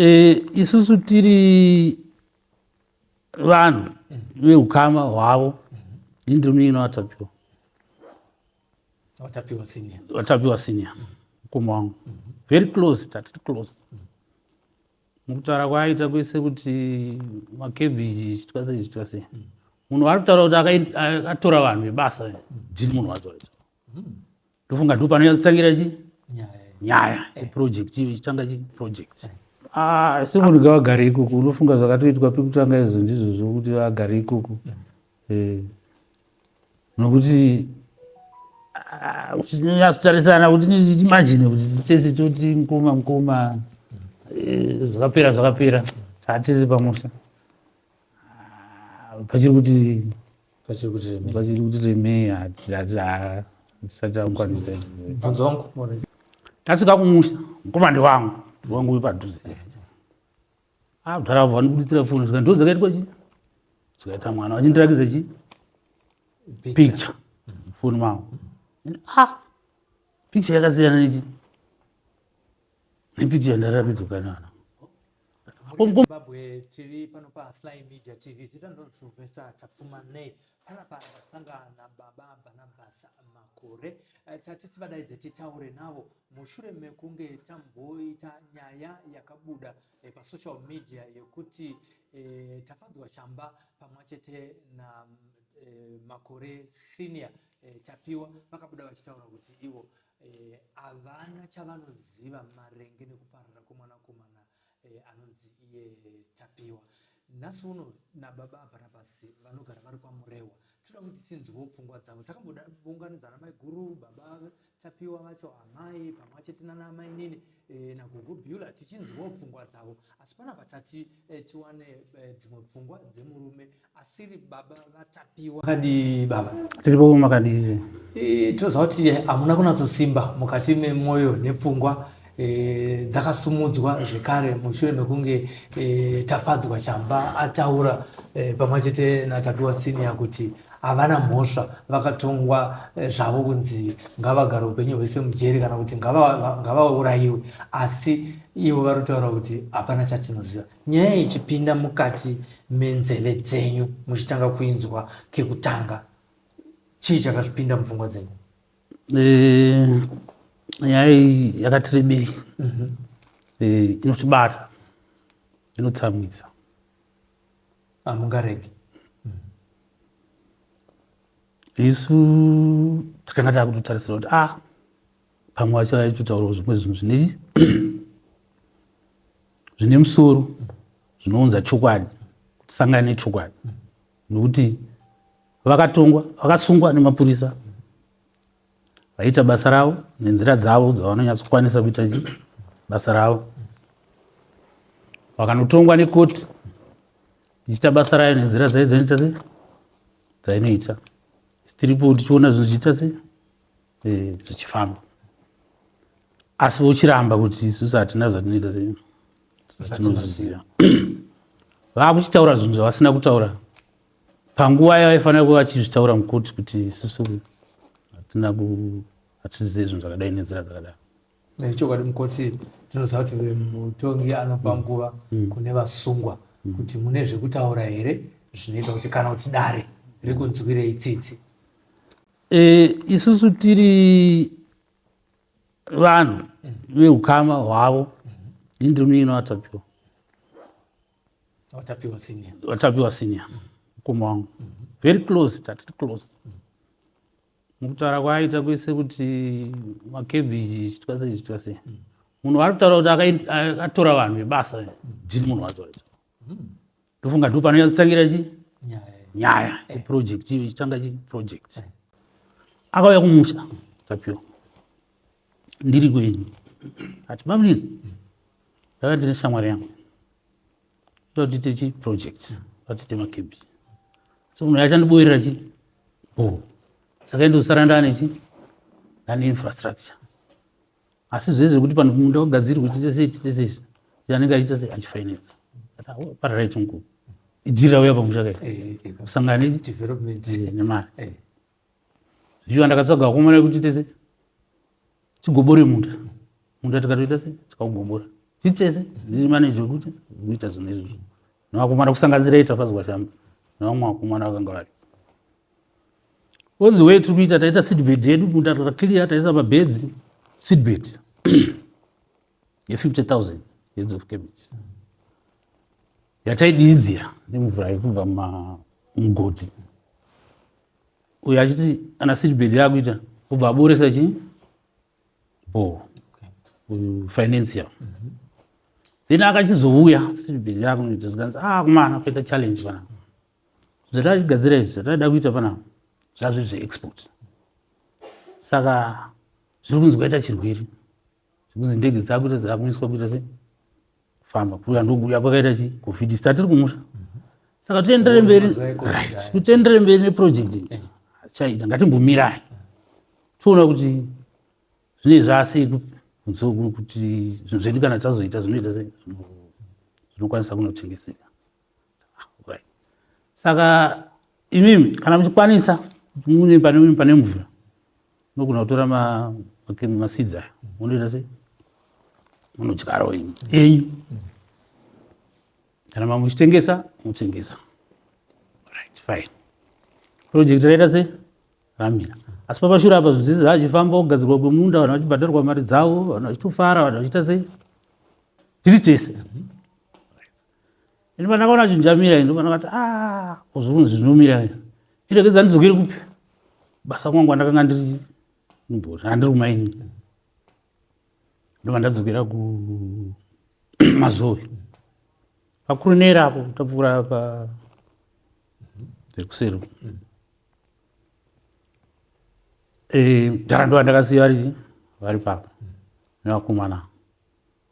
E, isusu tiri vanhu veukama hwavo. Ini ndiri munin'ina waTapiwa. Watapiwa senior. Watapiwa senior, mukoma wangu. Very close, tatiri close. Mukutaura kwaaita kwese kuti makebhiji chitwa sei chitwa sei. Munhu ari kutaura kuti akatora vanhu vebasa, ndini munhu wacho wacho. Ndofunga ndo panonyatsotangira chi nyaya yeproject iyo ichitanga chi project. Ah, semunhu ngavagare ikoko, unofunga zvakatoitwa pekutanga izvo ndizvo zvokuti vagare ikoko. Nokuti uchinyatsotarisana kuti imagine kuti tese toti mukoma mukoma, zvakapera zvakapera, tatese pamusha. Pachiri kuti pachiri kuti remei, pachiri kuti remei, hatisati takukwanisa. Bvunzo wangu. Tasvika kumusha, mukoma ndewangu, wangu uri padhuze. Ah, mudhara vanobuditsira foni, zvika ndo dzakaitwa chi zvikaita mwana vachindirakidza chi picture foni mavo. Ah, picture yakasiyana nechi nepicture yandarakidzwa kanana. Zimbabwe, tiri pano paSly Media TV. Zita ndinonzi Sylvester Tapfumanei. Panapa ndasangana nababa Barnabas Makore. Tati tivadaidze titaure navo mushure mekunge tamboita nyaya yakabuda pasocial media yekuti Tafadzwa Shamba pamwe chete na Makore Senior, Tapiwa, vakabuda vachitaura kuti ivo havana chavanoziva maringe nekuparara kwemwanakomana anonzi iye Tapiwa. Nhasi uno nababa Barnabas vanogara vari kwaMurewa. Toda kuti tinzwewo pfungwa dzavo. Takambounganidza maiguru, baba Tapiwa vacho, amai pamwe chete nana amainini nagogo Beulah, tichinzwawo pfungwa dzavo. Asi panapa tati tiwane dzimwe pfungwa dzemurume asiri baba vaTapiwa. Makadii baba? Tiripo, makadii? Tinoziva kuti hamuna kunatsosimba mukati memwoyo nepfungwa dzakasumudzwa zvekare mushure mekunge Tafadzwa Shamba ataura pamwe chete naTapiwa Senior kuti havana mhosva, vakatongwa zvavo kunzi ngavagare upenyu hwese mujeri kana kuti ngavaurayiwe, asi ivo vari kutaura kuti hapana chatinoziva. Nyaya ichipinda mukati menzeve dzenyu muchitanga kuinzwa kekutanga, chii chakazvipinda mupfungwa dzenyu? Nyaya iyi yakati rebei, inotibata, inotsamwisa. Hamungaregi. Isu takanga takutotarisira kuti ah, pamwe vacho vaitotaurawo zvimwe zvinhu zvine musoro, zvinounza chokwadi, kutisangana nechokwadi, nokuti vakatongwa, vakasungwa nemapurisa vaita basa ravo nenzira dzavo dzavanonyatsokwanisa kuita chi basa ravo, vakanotongwa nekoti ichiita basa rayo nenzira dzayo dzinoita se dzainoita. Tiripo tichiona zvinhu zvichiita se zvichifamba, asi vochiramba kuti isusu hatina zvatinoita se zvatinozviziva. Vakuchitaura zvinhu zvavasina kutaura panguva yavaifanira kuva vachizvitaura mukoti, kuti isusu hatina hatizive zvinhu zvakadai nenzira dzakadai. Nechokwadi mukoti tinoziva kuti mutongi anopa nguva kune vasungwa kuti mune zvekutaura here zvinoita kuti kana kuti dare rikunzwirei tsitsi. Isusu tiri vanhu veukama hwavo. Ini ndiri munin'ina waTapiwa. Watapiwa senior. Watapiwa senior, mukoma wangu. Very close, tatiri close. Mukutaura kwaaita kwese kuti makebhiji chitwa sei chitwa sei, munhu ari kutaura kuti akatora vanhu vebasa, ndini munhu wacho wacho. Ndofunga ndo panonyatsotangira chi nyaya yeproject iyo ichitanga chi project. Akauya kumusha Tapiwa, ndiri kwenyu, ati, "Bamunini, ndaka ndine shamwari yangu, toda kuti tiite chi project, tiite makebhiji, so munhu achandiboerera chi bho, saka indosara ndane chi ndane infrastructure, asi zvese zvekuti pano munda ugadzirwe, tiite sei tiite sei, anenge achiita sei achifinance." Pararight mukuru, idhiri rauya pamusha kai kusangana development nemari. Zvichiva ndakatsvaga vakomana kuti tiite sei tigobore munda. Munda tikatoita sei, tikaugobora. Titese ndiri manager wekuti kuita zvinhu izvozvo nevakomana kusanganisira itafadzwa shamba nevamwe vakomana vakanga vari on the way. Tiri kuita, taita seedbed yedu, munda takaclear, taisa mabeds, seedbed ye50 000 heads of cabbage yataidiridzira nemvura yekubva mumugodhi. Uyo achiti ana seedbed yakuita, obva aboresa chii, bore uyu financier. Then akachizouya seedbed yakunoita, zvikanzi, "Ah kumana, kuita challenge panapa. Zvatachigadzira izvi, zvataida kuita panapa zvazvo zveexport, saka zviri kunzi kwaita chirwere zvekuzi ndege dzakuita dzakumiswa kuita sei, kufamba." Kuya ndokuya kwakaita chi COVID, tatiri kumusha. Saka tienderere mberi, right, kuti tienderere mberi neproject chaita, ngatimbomirai toona kuti zvinenge zvasei kunze, kuti zvinhu zvedu kana tazoita zvinoita sei, zvinokwanisa kunotengeseka. Right. Saka imimi kana muchikwanisa, mune pane mvura, munogona kutora maseeds aya, munoita sei, munodyarawo imi enyu, kana mamuchitengesa, mutengesa. Right, fine. Project raita sei, ramira. Asi papashure apa zvinhu zvese zvachifamba, kugadzirwa kwemunda, vanhu vachibhadharwa mari dzavo, vanhu vachitofara, vanhu vachiita sei, tiri tese. Ini pandakaona chinhu chamira, ndo pandakati, "Ah, kuzvinhu zvinomira, iregedza ndidzokere kupi, basa kwangu andakanga ndiri, handiri kumaini." Ndobva ndadzokera kuMazowe, pakurunera apo tapfuura pa kuseri dhara, ndo vandakasiya vari papa nevakomana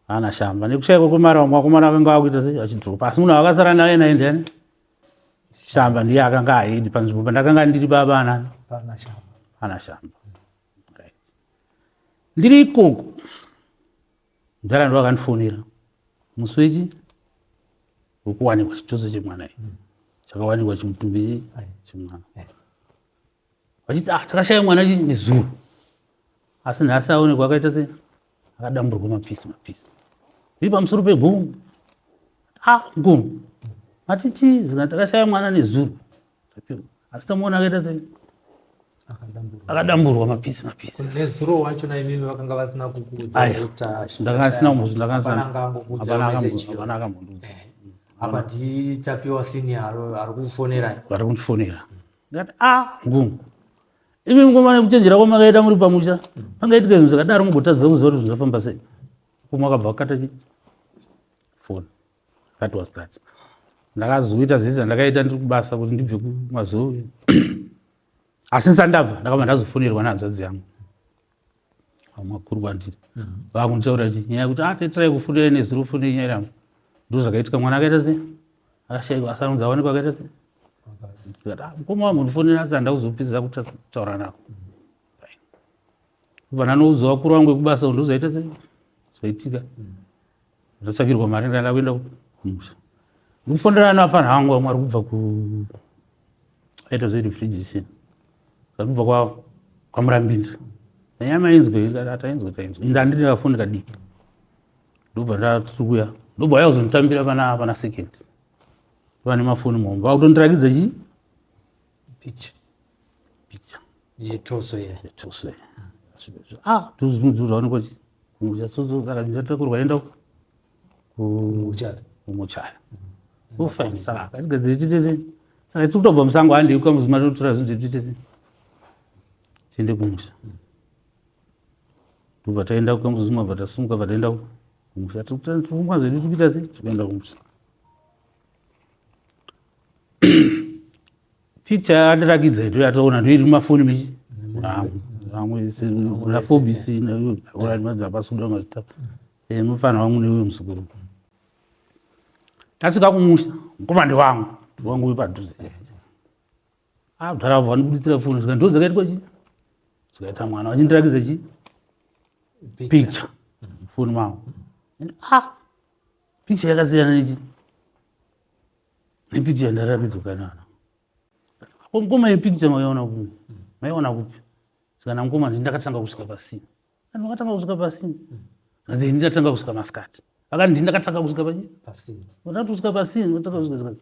ana Shamba. Nekushayikwa kwemari, vamwe vakomana vakanga vakuita sei, vachidhuropa, asi munhu akasara naye naye ndiani? Shamba. Ndiye akanga ahead panzvimbo pandakanga ndiri, baba anani? Pana Shamba. Ana Shamba. Right. Ndiri ikoko, mudhara ndo akandifonera musi wechi wekuwanikwa chitoso chemwana ichi, chakawanikwa chimutumbi chemwana, vachiti, "Ah, takashaya mwana chi nezuro, asi nhasi aonekwa akaita sei, akadamburwa mapisi mapisi." Ndiri pamusoro pegomo. "Ah, gomo matichi?" Zika, "Takashaya mwana nezuro, asi tamuona akaita sei?" Akadamburwa. Akadamburwa mapisi mapisi. Nezuro wacho naimimi vakanga vasina kukuudza? Aya, ndakasina kumbozi, ndakasina. Hapana angangokuudza Hapana. message iyo. Hapana akambondiudza. Apa nditapiwa senior ari kukufonerai. Vari kundifonera. Ndikati, "A ngungu, imi mungomana nekuchenjera kwamakaita muri pamusha, pangaitika zvinhu zvakadaro mugotadza kuziva kuti zvingafamba sei?" Kumwe akabva akata chi foni. That was that. Ndakazoita zvese zvandakaita ndiri kubasa kuti ndibve kuMazowe, asi ndisati ndabva ndakabva ndazofonerwa nehanzvadzi yangu, vamwe vakuru kwandiri, vakunditaurira chi nyaya yekuti, "A, tetirai kufonera nezuro, fonei nyaya yangu, ndo zvakaitika, mwana akaita sei, akashayikwa, asi anonzi awanikwa akaita sei." Ndikati, "Ah, mukoma wangu ndifonera, asi handina kuzopedzisa kutaura navo." Kubva ndanoudzwa vakuru vangu vekubasa, ndozoita sei, zvaitika, ndatsvakirwa mari, ndaenda kuenda kumusha. Ndikufonera navafana vangu vamwe vari kubva ku aita zverefrigeration, vari kubva kwaMurambinda. "Nyaya inzwe." "Tainzwa, tainzwa." Inde handiri kafoni kadiki. Ndobva ndatiri kuya, ndobva vauya kuzonditambira pana second, vane mafoni muhombe, vakutondirakidza chi Picture. Picture. Yetoso ye. Yetoso. Ah, ndozvinhu chi kumusha soso. Saka ndatakurwa enda Muchato. Kumuchaya. Ofine, saka ngatigadzire tiite sei? Saka tiri kutobva musango, handei kukamuzima, totora zvinhu zvedu, tiite sei, tiende kumusha. Ndobva taenda kukamuzima, bva tasumuka, bva taenda kumusha. Tiri kufunga zvedu, tiri kuita sei, tiri kuenda kumusha. Picture yandirakidza ndo yataona, ndo iri mumafoni mechi vamwe nafobisi apasuda mazita mufana wangu neuyo muzukuru. Tasvika kumusha, mukomande wangu wangu uyu padhuze, ah, mudhara vandibuditsira foni, zvika ndo dzakaitwa chi zvikaita mwana, vachindirakidza chi picture foni mangu. Ah, picture yakasiyana nechi nepicture yandarakidzwa kanana. "Mukoma, yepicture maiona kupi? Maiona kupi?" Saka namukoma, ndakatanga kusvika pasini. Ani makatanga kusvika pasini? Hanzi, "Ini ndatanga kusvika masikati." Vakati ndini ndakatanga kusvika pachi? Pasini. Ndakati kusvika pasini, ndakatanga kusvika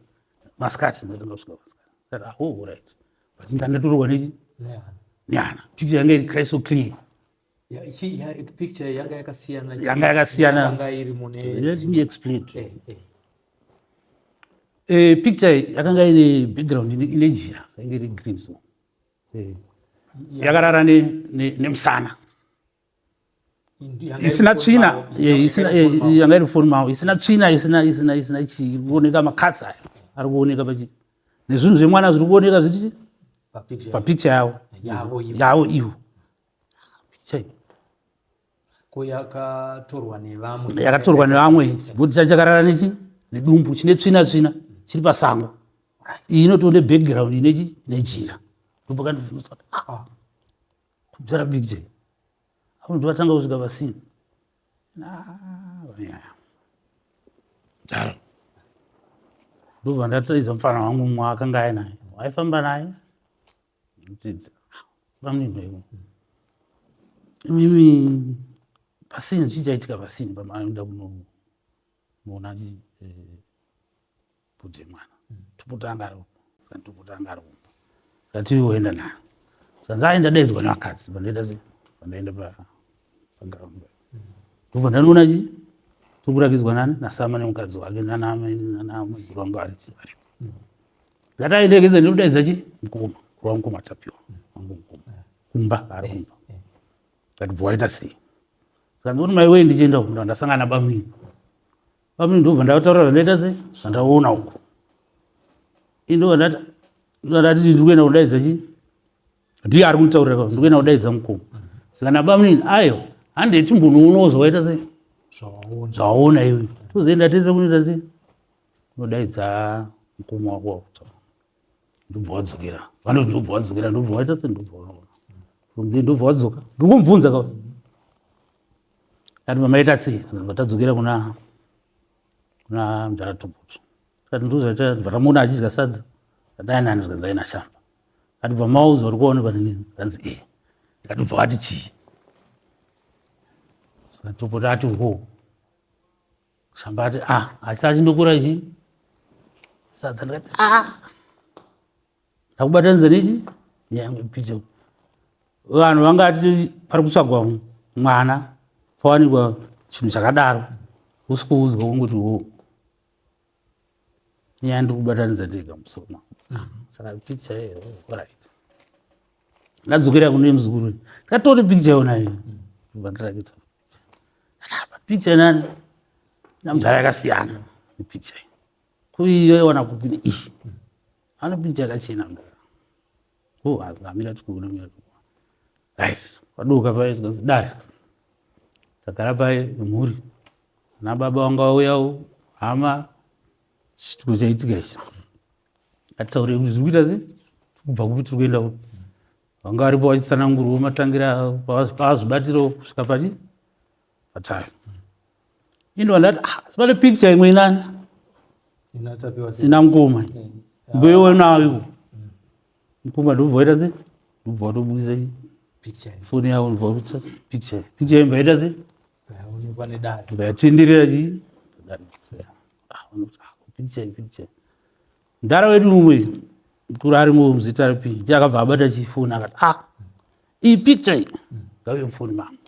masikati, ndakatanga kusvika masikati. Ndakati ah, oh, right. But ndandatorwa nechi? Nehana. Nehana. Picture yanga iri crystal clear. Ya, ichi, ya, picture yanga yakasiyana. Yanga yakasiyana. Yanga iri mune. Let me explain to you. Eh, eh. Eh, picture yakanga ine background ine jira, yanga iri green so. Eh. Yakarara nemusana. Isina tsvina, isina yanga iri phone mao, isina tsvina, isina isina isina chii, kuoneka makatsi aya ari kuoneka pachi. Nezvinhu zvemwana zviri kuoneka zviri papicture yavo. Yavo ivo. Picture Ko yakatorwa nevamwe? Yakatorwa nevamwe. Chibhodhi chacho chakarara nechi nedumbu chine tsvina tsvina chiri pasango. Iyi inotoone background ine chi nejira. Ndopakandivhundutswa kuti ah, ah. Kudzara picture. Apo ndokatanga kusvika pasini. Dzara. Ndobva ndataidza mufana wangu mumwe akanga ainaye. Waifamba naye. Imimi pasini chii chaitika pasini pamaenda kunoona bvudzi yemwana topota anga ari topota anga ari kumba ndati woenda nayo zvanzi ai ndadaidzwa nevakadzi pandaita sei pandaenda paground ndobva ndanoona chii tokurakidzwa nani nasama nemukadzi wake nanamaiguru vangu aripo Ndati aenderekedza ndinodaidza chi mukoma kurwa mukoma Tapiwa wangu mukoma kumba ari kumba ndati bva waita sei saka ndikuti mai wee ndichienda uku ndasangana nabamnini bamnini ndobva ndataura zvandaita sei zvandaona uku ini ndobva ndati ndati ndiri kuenda kudaidza chi ndiye ari kunditaurira ndikuenda kudaidza mukoma saka nabamnini ayo handei timbonoonawo zvawaita sei zvawaona iwe tozoenda tese kunoita sei unodaidza mukoma wako wakutaura ndobva wadzokera vanoti ndobva wadzokera ndobva waita se ndobva waona from there ndobva wadzoka ndikumubvunza ka ati mamaita sei ndobva tadzokera kuna kuna mdara topoto ati ndozvaita ndobva tamuona achidya sadza adai nani zvikanzi aina shamba ati bva mauza uri kuonekwa nini zvikanzi e ndikati bva wati chii saka topoto ati hoo Shamba ati ah, asi achindokura ichi sadza ndikati ah, ndakubatanidza nechi nyange picture. Vanhu vangati pari kutsvagwa mwana pawanikwa chinhu chakadaro usi kuudzwa kungoti wo nyaya ndiri kubatanidza ndega musoro mangu. Saka picture iyo right. Ndadzokera kune muzukuru ndikatore picture yona iyo vandirakidza picture nani namzara yakasiyana nepicture iyi kuiyo iwana kupi neiyi ano picture yakachena mdara oh amira tikuona mira tikuona right kwadoka paye zvikanzi dare tagara paye nemhuri ana baba vanga vauyawo hama chituko chaitika ichi ataure kuti zviri kuita sei kubva kupi tiri kuenda kupi vanga varipo vachitsanangurwo matangira pavazvibatiro kusvika pachi patayo ino ndati ah, asi pane picture imwe inani ina mukoma mboionayo mukoma ndobva waita se ndobva watobudisa foni yavo ndobva wabudisa picture picture imba yaita se ndobva yatenderera chi ah, picture picture Mdara wedu mumwe mukuru arimo muzita ripi ndiye akabva abata chifoni akati ah iyi picture iyi ngauye mufoni mangu.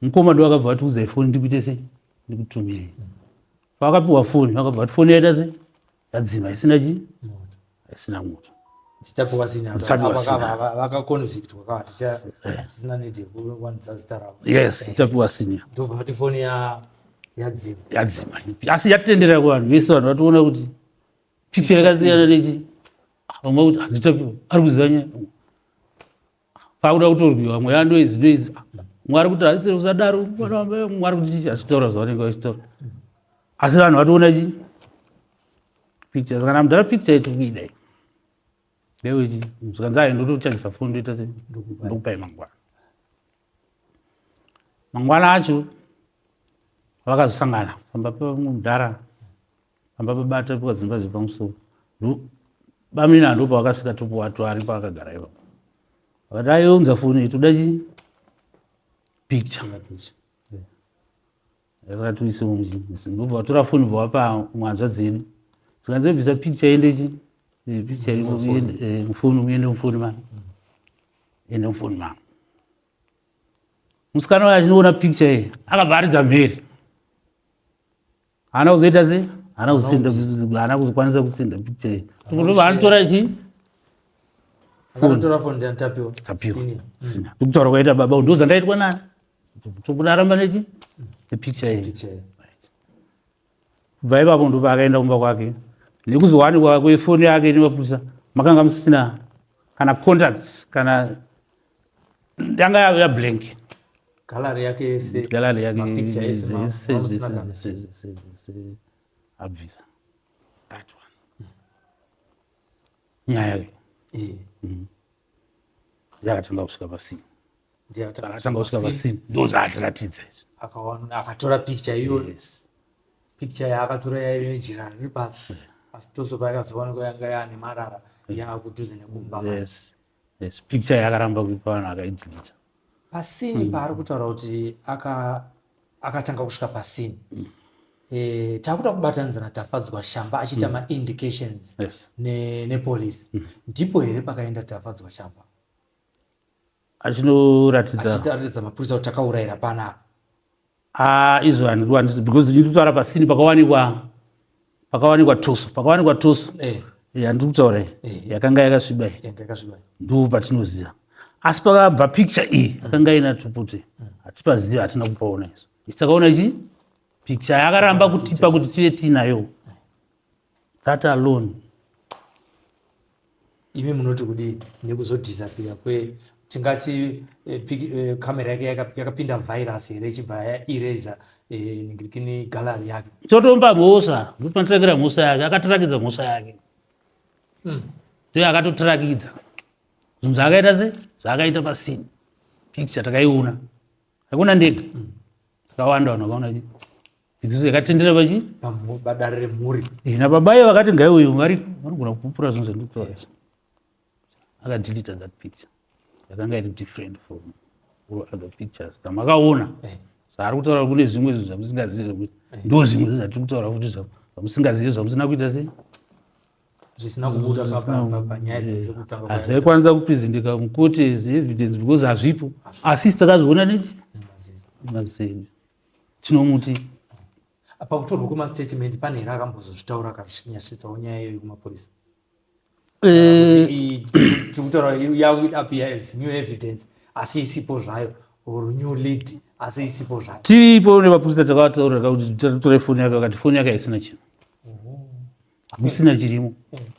Mukoma ndo akabva atiudza ifoni ndikuite sei ndikutumire. Paakapiwa foni akabva ati foni yaita sei yadzima isina chi isina moto. Tichapiwa sina vakaconvictwa kava tisina need yekuwanisa zita ravo. Yes, tichapiwa senior. Ndobva vati foni ya yadzima yadzima asi yatenderera kuvanhu vese vanhu vatoona kuti picture yakasiyana nechi vamwe kuti handitapiwa ari kuziva nyaya pakuda kutorwiwa mweya ndoizi ndoizi mwe ari kuti hasiri usadaro mwe ari kuti achitaura zvavanenge vachitaura asi vanhu vatoona chi picture kana mudhara picture itiri kuidai ndewechi zvikanzi ayi ndotochajisa foni ndoita se ndokupai mangwana Mangwana acho vakazosangana pamba pemumwe mudhara pamba pabata pekadzimba zvepamusoro bamina ndo pavakasvika topo wato ari paakagara ipapo vakati aiunza foni toda chi picture. Yakati uise ndobva vatora foni bva vapa mwanzvadzi yedu. Zvikanzi bvisa picture ende chi picture mufoni muende mufoni mani. Ende mufoni mani. Musikana uyo achinoona picture iyi akabva aridza mhere. Haana kuzoita sei? Haana kusenda, haana kuzokwanisa kusenda picture iyi. Ndobva anotora chi Akatotora foni ndiani? Tapiwa. Tapiwa. Senior. Sina. Ndikutaura kwaita baba ndo zvandaitwa nani. Tobuda aramba nechi nepicture iyi. Picture iyi. Kubva ipapo ndo paakaenda kumba kwake. Nekuzowanikwa kwefoni yake nemapurisa makanga musisina kana contact kana yanga ya blank. Gallery yake yese. Gallery yake Mapicture ese zvese mamusina kana. zvese zvese zvese abvisa. That one. Nyaya yake yakatanga kusvika pasini. Ndiye akatanga Akatanga kusvika pasini. pasini ndo zvaatiratidza izvi. Akatora picture iyoyo. Yes. Picture yaakatora yaive nejira riri pasi. Asi toso payakazowanikwa yanga yaane marara yaakudhuze nekumba. Yes. Yes. Picture yakaramba kuipa vanhu akaidelete. Pasini paari kutaura kuti akatanga kusvika pasini. Takuda kubatanidza naTafadzwa Shamba achiita ma-indications nepolice. Ndipo here pakaenda Tafadzwa Shamba? Achinoratidza Achitaridza mapurisa kuti takaurayira panapa. Ah, izvo handidi because ndiri kutaura pasini pakawanikwa toso, pakawanikwa toso. Handiri kutaura iyi. Yakanga yakasviba iyi. Yanga yakasviba. Ndo patinoziva. Asi pakabva picture iyi yakanga ina tuputi. Hatipaziva, hatina kupaona izvo. Isi takaona ichi picture yakaramba kutipa kuti tive tiinayo. That alone. Imi munoti kudii nekuzodisappear kwe tingati kamera yake yakapinda virus here ichibva yaerasa ningirikini gallery yake? Totomba mhosva, ndopanotirakira mhosva yake, akatirakidza mhosva yake. Ndiyo akatotirakidza. Zvinhu zvaakaita se? Zvaakaita pasini. Picture takaiona. Hakuna ndega. Takawanda vanhu vakaona chi. Picture yakatendera pachi? Padare remhuri. Nababa ivo vakati ngai uyu vari vanogona kupupura zvinhu zvandiri kutaura izvi. Akadelete that picture. Yakanga iri different from all other pictures dzamakaona. Zvaari kutaura kune zvimwe zvinhu zvamusingazivi zvekuti ndo zvimwe zvinhu zvatiri kutaura futi zvamusingazivi zvamusina kuita sei? Zvisina kubuda panyaya dzese kutanga. Hazvaikwanisa kupresenteka mucourt as evidence because hazvipo. Asi isi takazviona nechi? Maziso edu. Tinomuti Pakutorwa kwemastatement pane here akambozozvitaura akasvitsawo nyaya iyoyo kumapurisa? Tiri kutaura yakuappear as new evidence asi isipo zvayo, or new lead asi isipo zvayo. Tiripo nevapurisa takavataurira kuti tatore foni yake, vakati foni yake haisina chinhu, hamusina chirimo.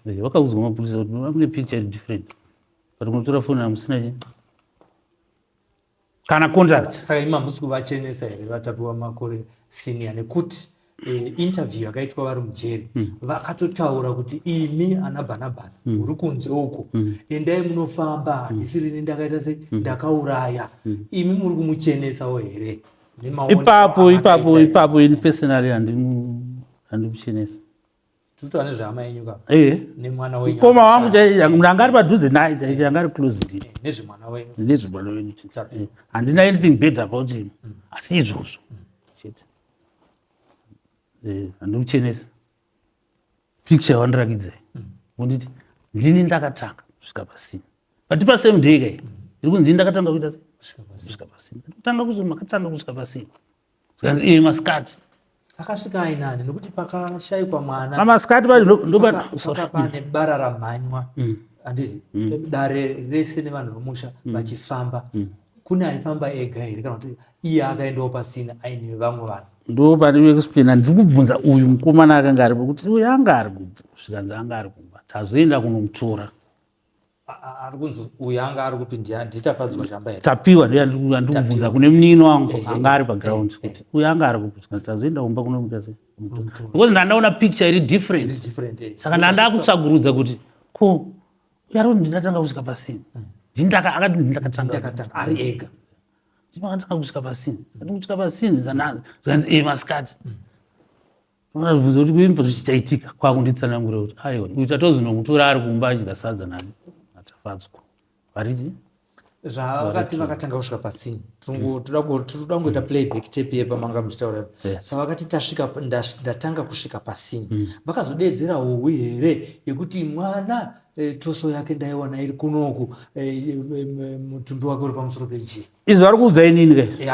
Vakaudzwa mapurisa kuti mune picture iri different, but munotora foni hamusina chinhu kana contact. Saka imi hamusi kuvachenesa here vaTapiwa Makore Senior, nekuti interview yakaitwa vari mujeri vakatotaura kuti imi ana Bhanabhasi muri kunze uko, endai munofamba, handisirini ndakaita sei ndakauraya. Imi muri kumuchenesawo here? Nemaonero Ipapo ipapo amakaita. Ipapo ini personally handimuchenesa. Tiri kutaura nezvehama yenyu ka nemwana wenyu. Mukoma wangu chaiye, munhu anga ari padhuze naye chaiye, anga ari close ndiye. Nezvemwana wenyu. Nezvemwana wenyu. Tapiwa. Handina anything bad about him, asi izvozvo chete. Handimuchenesa. Picture yawandirakidzai unditi ndini ndakatanga kusvika pasini, but pasame day kai iri kunzi ndini ndakatanga kuita sei? Kusvika pasini. Kusvika pasini. Tanga makatanga kusvika pasini, zvikanzi iye masikati. Akasvika ainani? Nekuti pakashayikwa mwana Pamasikati pacho ndopa paka pane bara ramhanywa, handiti? Dare rese nevanhu vemusha vachifamba. Kune aifamba ega here kana kuti iye akaendawo pasina aine vamwe vanhu? Ndo pane explaina. Ndiri kubvunza uyu mukomana akanga aripo kuti uyu anga ari kupi, zvikanzi anga ari kumba, tazoenda kunomutora. Ari kunzi uyu anga ari kupi ndiTafadzwa Shamba here? Tapiwa ndiye andiri kubvunza kune munin'ina wangu anga ari paground kuti uyu anga ari kupi, zvikanzi tazoenda kumba kunomuita sei, because ndandaona picture iri different. Iri different. Saka ndanda kutsvagurudza kuti ko uyu ari kuti ndindatanga kusvika pasini, akati ndindakatanga. Ndakatanga ari ega. Ndimakatanga kusvika pasini, ati kusvika pasini zvikanzi e masikati. Unabvunza kuti kuimba zvichaitika kwakunditsanangura kuti aiwa, uyu tatozonomutora ari kumba adya sadza nani naTafadzwa variti. Zvavakati vakatanga kusvika pasini, toda kungoita playback tape yepamanga muchitaura. Pavakati tasvika, ndatanga kusvika pasini, vakazodeedzera hohwi here yekuti mwana torso yake ndaiwana iri kunoku, mutumbi wake uri pamusoro pejira? Izvi vari kuudza inini kai,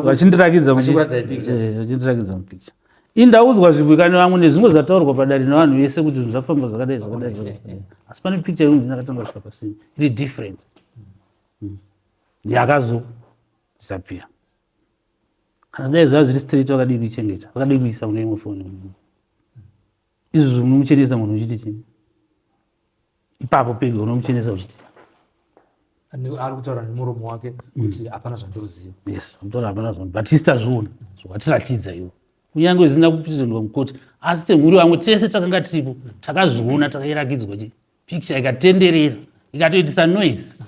vachindirakidza, vachindirakidza mupicture. Indaudzwa zvimwe nevamwe nezvimwe zvataurwa padare nevanhu vese kuti zvinhu zvafamba zvakadai, zvakadai, zvakadai, asi pane picture imwe ndakatanga kusvika pasini iri different, Yakazodisappear. Kana dai zvava zviri straight, vakadii kuichengeta? Vakadii kuisa mune imwe foni? Izvozvo munomuchenesa munhu uchiti chii ipapo pega? Unomuchenesa uchiti Ari kutaura nemuromo wake kuti hapana zvandoziva. Yes, kutaura hapana zva, but isi tazviona zvakatiratidza iwo, kunyange zvisina kupresentwa mukoti, asi semhuri vamwe tese takanga tiripo takazviona, takairakidzwa chi picture ikatenderera, ikatoitisa noise,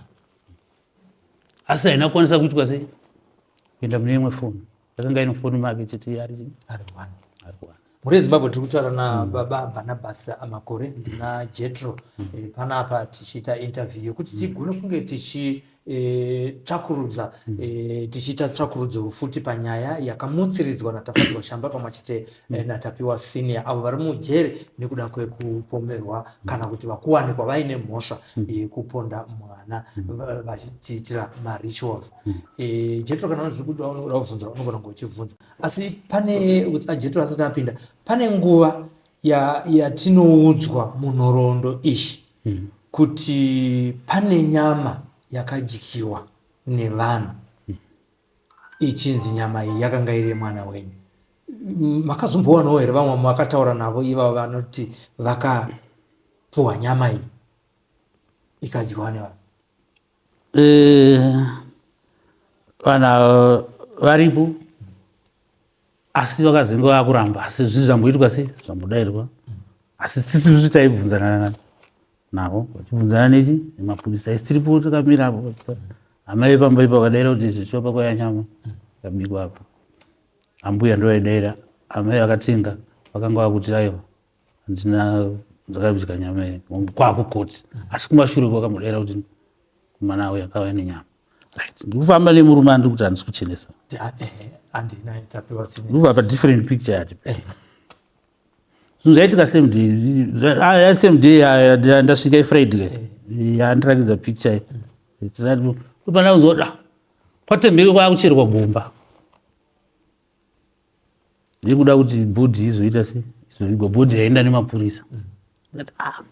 asi haina kukwanisa kuitwa sei, kuenda mune imwe foni. Yakanga ine foni make chete, ari Ari one. Ari one. Mhuri yeZimbabwe, tiri kutaura nababa Barnabas Makore, ndina Jetro panapa tichiita interview yekuti tigone kunge tichitsvakurudza, tichiita tsvakurudzo futi panyaya yakamutsiridzwa naTafadzwa Shamba pamwe chete naTapiwa Senior, avo vari mujeri nekuda kwekupomerwa kana kuti vakuwanikwa vaine mhosva yekuponda mwana vachiitira marituals. Jetro, kana zviri kuda unoda kubvunza, unogona kunge uchibvunza, asi pane Jetro asati apinda, pane nguva yatinoudzwa munhoroondo iyi kuti pane nyama yakadyiwa nevanhu, ichinzi nyama iyi yakanga iri yemwana wenyu. Makazombowanawo here vamwe makataura navo ivavo vanoti vakapuhwa nyama iyi ikadyiwa nevanhu? Vanhu ava varipo, asi vakazenge vakuramba. Asi zvinhu zvamboitwa sei, zvambodairwa, asi tisisu taibvunzana navo, vachibvunzana nechi nemapurisa. Isi tiripo takamira apo, amai vepamba ipo vakadaira kuti zvichiva kwaya nyama yakabikwa apa. Ambuya ndo vaidaira, amai vakatenga vakanga vakuti aiwa, handina ndakadya nyama iyi kwakukoti, asi kumashure kwakambodaira kuti kumana auya akauya nenyama. Right, ndikufamba nemurume andiri kuti handisi kuchenesa. Andina Tapiwa Senior. Ndikubva padifferent picture yati zvinhu zvaitika same day, same day ndasvika, iFriday yandirakidza picture iyi. Ndopanda kunzwa da kwatembeke kwakucherwa gomba nekuda kuti body izoita se izovigwa, body yaenda nemapurisa. Ndikati, ah,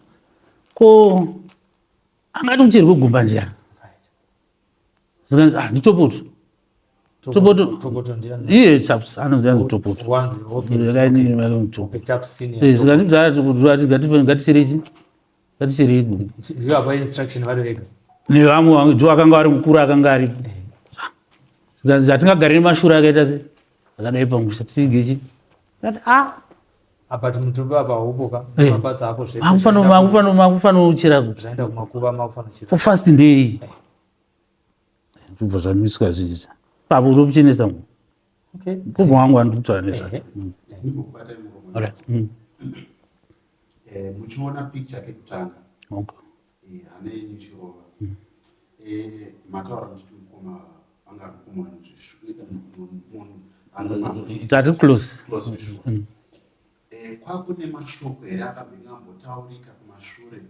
ko angati kucherwe gomba ndiani? Zvikanzi, ah, ndiTopoto. Topoto. Topoto ndiani? Iye Chaps, anonzi anzi Topoto. Wanzi, okay. Taps Senior. Zvikanzi Topoto, ngaticherechi, ngaticherei gomba. Ndivo apa instruction vari vega. Nevamwe ndo akanga ari mukuru akanga aripo. Zvikanzi hatingagari nemashura akaita se akadai pamusha, tiigechi. Ndikati, ah. Apa mutumbi apa haupo ka? Mapatsa apo zvese. Makufano uchera. Zvaenda kumakuva, makufano chera. For fast ndei kubva zvamiswa zvizi papo utomuchenesa mu kubva wangu andiri kutaura nezvake. Ndikubata muromo. Alright. Muchiona picture kekutanga, hana yenyu ichirova, mataura muchiti mukoma anga ari mukoma munhu anga Tati close. Close visual. Kwakune mashoko here akambenge ambotaurika kumashure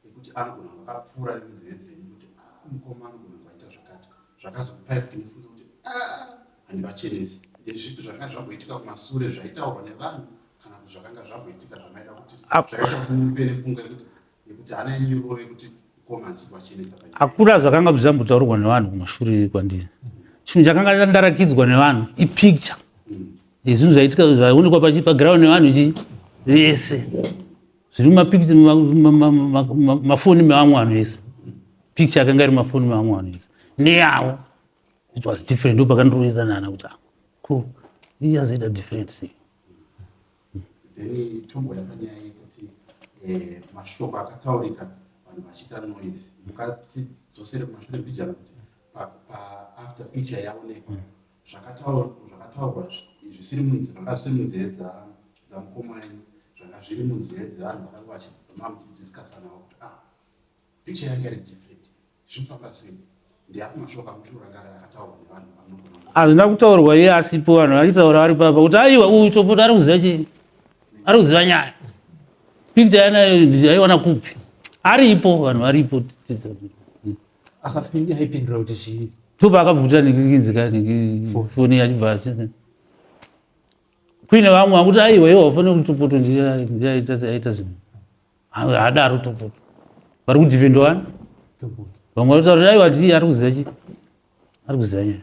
ekuti anogona kunge akapfuura nemunzeve dzenyu kuti, ah, mukoma anogona kunge aita zvakati, zvakazokupai kuti mufunge kuti, ah, handivachenesi? Ndezvipi zvakanga zvamboitika kumasure zvaitaurwa nevanhu kana kuti zvakanga zvamboitika zvamaida kuti zvakaita kuti mupe nepfungwa yekuti hana yenyu irove kuti mukoma handisi kuvachenesa panyaya? Hakuna zvakanga zvambotaurwa nevanhu kumashure kwandiri. Chinhu chakanga ndarakidzwa nevanhu ipicture yezvinhu zvaitika, zvaionekwa paground nevanhu chi vese, zviri mumapicture, mafoni mevamwe vanhu vese. Picture yakanga iri mumafoni mevamwe vanhu vese neyavo, it was different. Ndo pakandirovezanana kuti, ah, ko iyi yazoita different sei? Then tomboya panyaya yekuti mashoko akataurika, vanhu vachiita noise. Mukatidzosere kumashure mbijana kuti after picture yaonekwa, zvakataurwa zvisiri munzeve, zvanga zvisiri munzeve dzamukoma wenyu, zvanga zviri munzeve dzevanhu vakanga vachibva mamuchidiscussa navo kuti, ah, picture yanga iri different, zvirikufamba sei? Ndeapi mashoko amuchiri kurangarira akataurwa nevanhu amunogona ku Hazvina kutaurwa iye asipo, vanhu vachitaura vari papa kuti aiwa uyu Topoto ari kuziva chii, ari kuziva nyaya. Picture yanayo aiwana kupi? Aripo, vanhu varipo. Aipindura kuti chii? Topa akabvuta nhingi foni achibva kuine vamwe vakuti aiwa iwe haufaniri kuti Topoto ndiye aita aita zvinhu. Haadaro Topoto. Vari kudefenda wani? Vamwe vari kutaura kuti aiwa ndiye ari kuziva chii? Ari kuziva nyaya.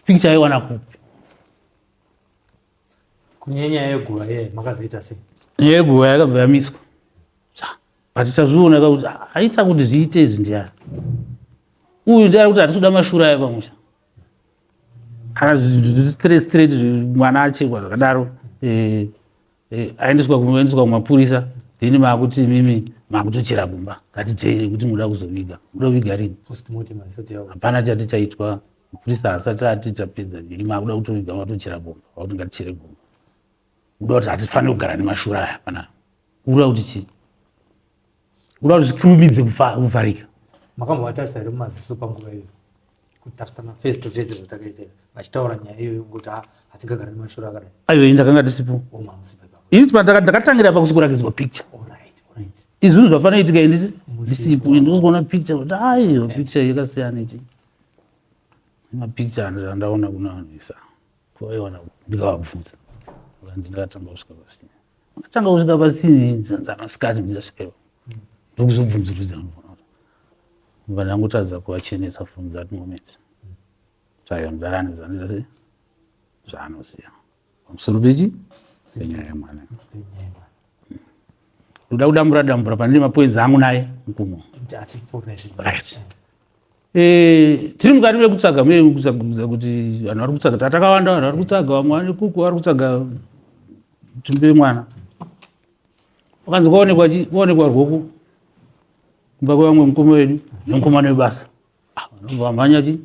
Picture aiwana kupi? Kune nyaya yeguva ye makazoita sei? Nyaya yeguva yakabva yamiswa. But tazviona ka kuti aita kuti zviite izvi ndiani? Uyu ndiye ari kuti hatisi kuda mashura aya pamusha. Kana straight straight mwana achekwa zvakadaro eh, eh, aendeswa kuendeswa kumapurisa then maakuti imimi maakutochera gomba ngatitei kuti muda kuzoviga muda kuviga rini? Postmortem haisati yauya. Hapana chati chaitwa, mapurisa haasati ati tapedza ini maakuda kutoviga matochera gomba vakuti ngatichere gomba muda kuti hatifaniri kugara nemashura aya pana kuda kuti chii kuda kuti zvikurumidze kuvharika. Makambovatarisa here mumaziso panguva iyoyo? Kutarisana face to face zvatakaita vachitaura nyaya iyoyo ngokuti hatingagari nemashura akadai. Aiwa, ini ndakanga ndisipo. Oh, mamusipo ipapo. Ini ndakatangira pakusikurakidza picture. Alright, alright. Izvi zvinhu zvafanira kuitika ini ndisipo. Ini ndikuona picture kuti aiwa picture yakasiyana ichi. Mapicture andaona kuna vanhu isa. Kwaiwana ndikavabvunza. Ndakatanga kusvika pasini. Ndakatanga kusvika pasini zvanzi masikati ndikasvika. Ndokuzobvunzurudza ndobva ndangotadza kuvachenesa from that moment. Tsvayo ndakani zvandiita sei zvaanoziva pamusoro pechi penyaya yemwana. Ndoda kudambura dambura pane mapoints angu naye mukumo. Right. Eh, tiri mukati mekutsvaga muye kutsvaga kuti vanhu vari kutsvaga tatakawanda vanhu vari kutsvaga vamwe vane kuku vari kutsvaga mutumbi wemwana wakanzi kwaonekwa kwaonekwa rwoko kumba kwevamwe mukoma wedu nemukomana webasa. Vanobva vamhanya chi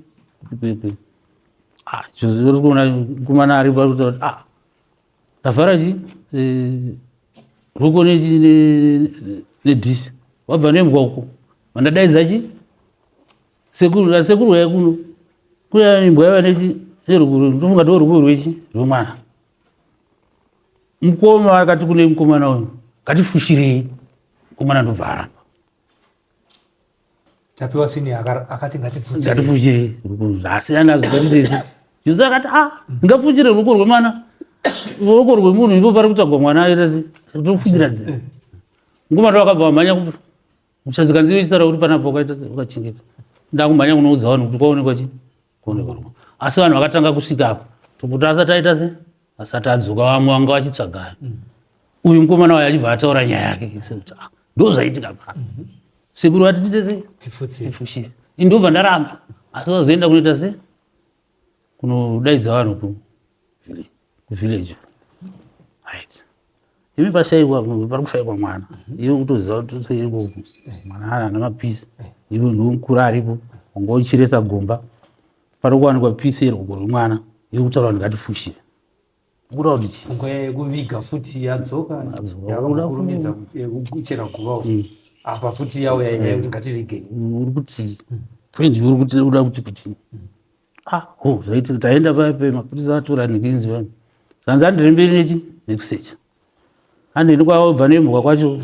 kwekwe. Uri kuona mukomana aripo ari kutaura kuti ndavhara chi rwoko nedhishi wabva nembwa uko vandadaidza chi sekuru sekuru uya kuno kuya imbwa yava nechi nerwoko ndofunga ndo rwoko rwechi rwemwana. Mukoma akati kune mukomana uyu ngatifushirei mukomana ndobva aramba. Tapiwa sini akati ngatifushirei. Ngatifushirei zvasiyana zvakatitese. Jesu akati ndingafushire rwoko rwemwana rwoko rwemunhu ipo pari kutsvagwa mwana aita sei tofushira dzii. Mukoma ndo akabva amhanya kupi muchazikanzi iwe chisara uri panapa ukaita sei ukachengeta. Ndakumhanya kunoudza vanhu kuti kwaonekwa chii kuonekwa rwoko. Asi vanhu vakatanga kusvika apa Topoto asati aita sei asati adzoka vamwe vanga vachitsvagana. Uyu mukomana wayo achibva ataura nyaya yake sekuti ndo zvaitika pa. Sekuru vati tiite sei? Tifutsire. Tifushire. Ini ndobva ndaramba. Asi vazoenda kunoita sei? Kunodaidza vanhu ku village. Right. Imi pashaikwa pari kushaikwa mwana. Iwe kutoziva kuti totsei ikoko. Mwana ana mapisi. Iwe ndiwe mukuru aripo. Wanga uchiresa gomba. Pari kuwanikwa pisi yerwoko rwemwana. Iwe kutaura kuti ngatifushire. Kuda kuti chii? Pfungwa yekuviga futi yadzoka. Yadzoka. Yakakurumidza kuchera guva uku. Apa futi yauya nyaya yekuti ngativigei. Uri kuti point uri kuti uda kuti kuti ho zvaitika taenda paya paya mapurisa atora nekinzi vanhu. Zvanzi handiri mberi nechi nekusecha. Handini kwabva nembwa kwacho.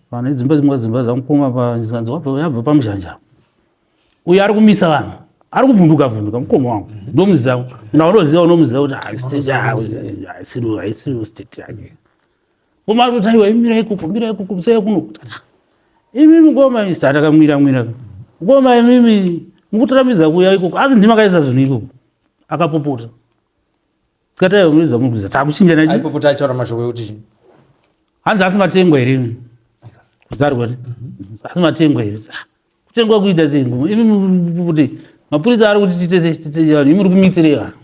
Pane dzimba dzimwe dzimba dzamukoma pa zvanzi wabva yabva pamuzhanja. Uyu ari kumisa vanhu. Ari kuvhunduka vhunduka mukoma wangu. Ndomuziva. Munhu aunoziva unomuziva kuti state haisiro haisiro state yake. Mukoma ari kuti aiwa imira ikoko mira ikoko musaya kuno. Imi mukoma isi takamwira mwira. Mukoma imimi mukutirambidza kuuya ikoko asi ndimi makaisa zvinhu ikoko. Akapopota. Tikati aiwa munoziva muri kuziva takuchinjana chi. Aipopota achitaura mashoko ekuti chii? Hanzi asi matengwa here imi? Kuzarwa ne? Asi matengwa here? Kutengwa kuita sei ngoma? Imi kuti mapurisa ari kuti tiite sei tiite vanhu imi muri kumitsirei vanhu.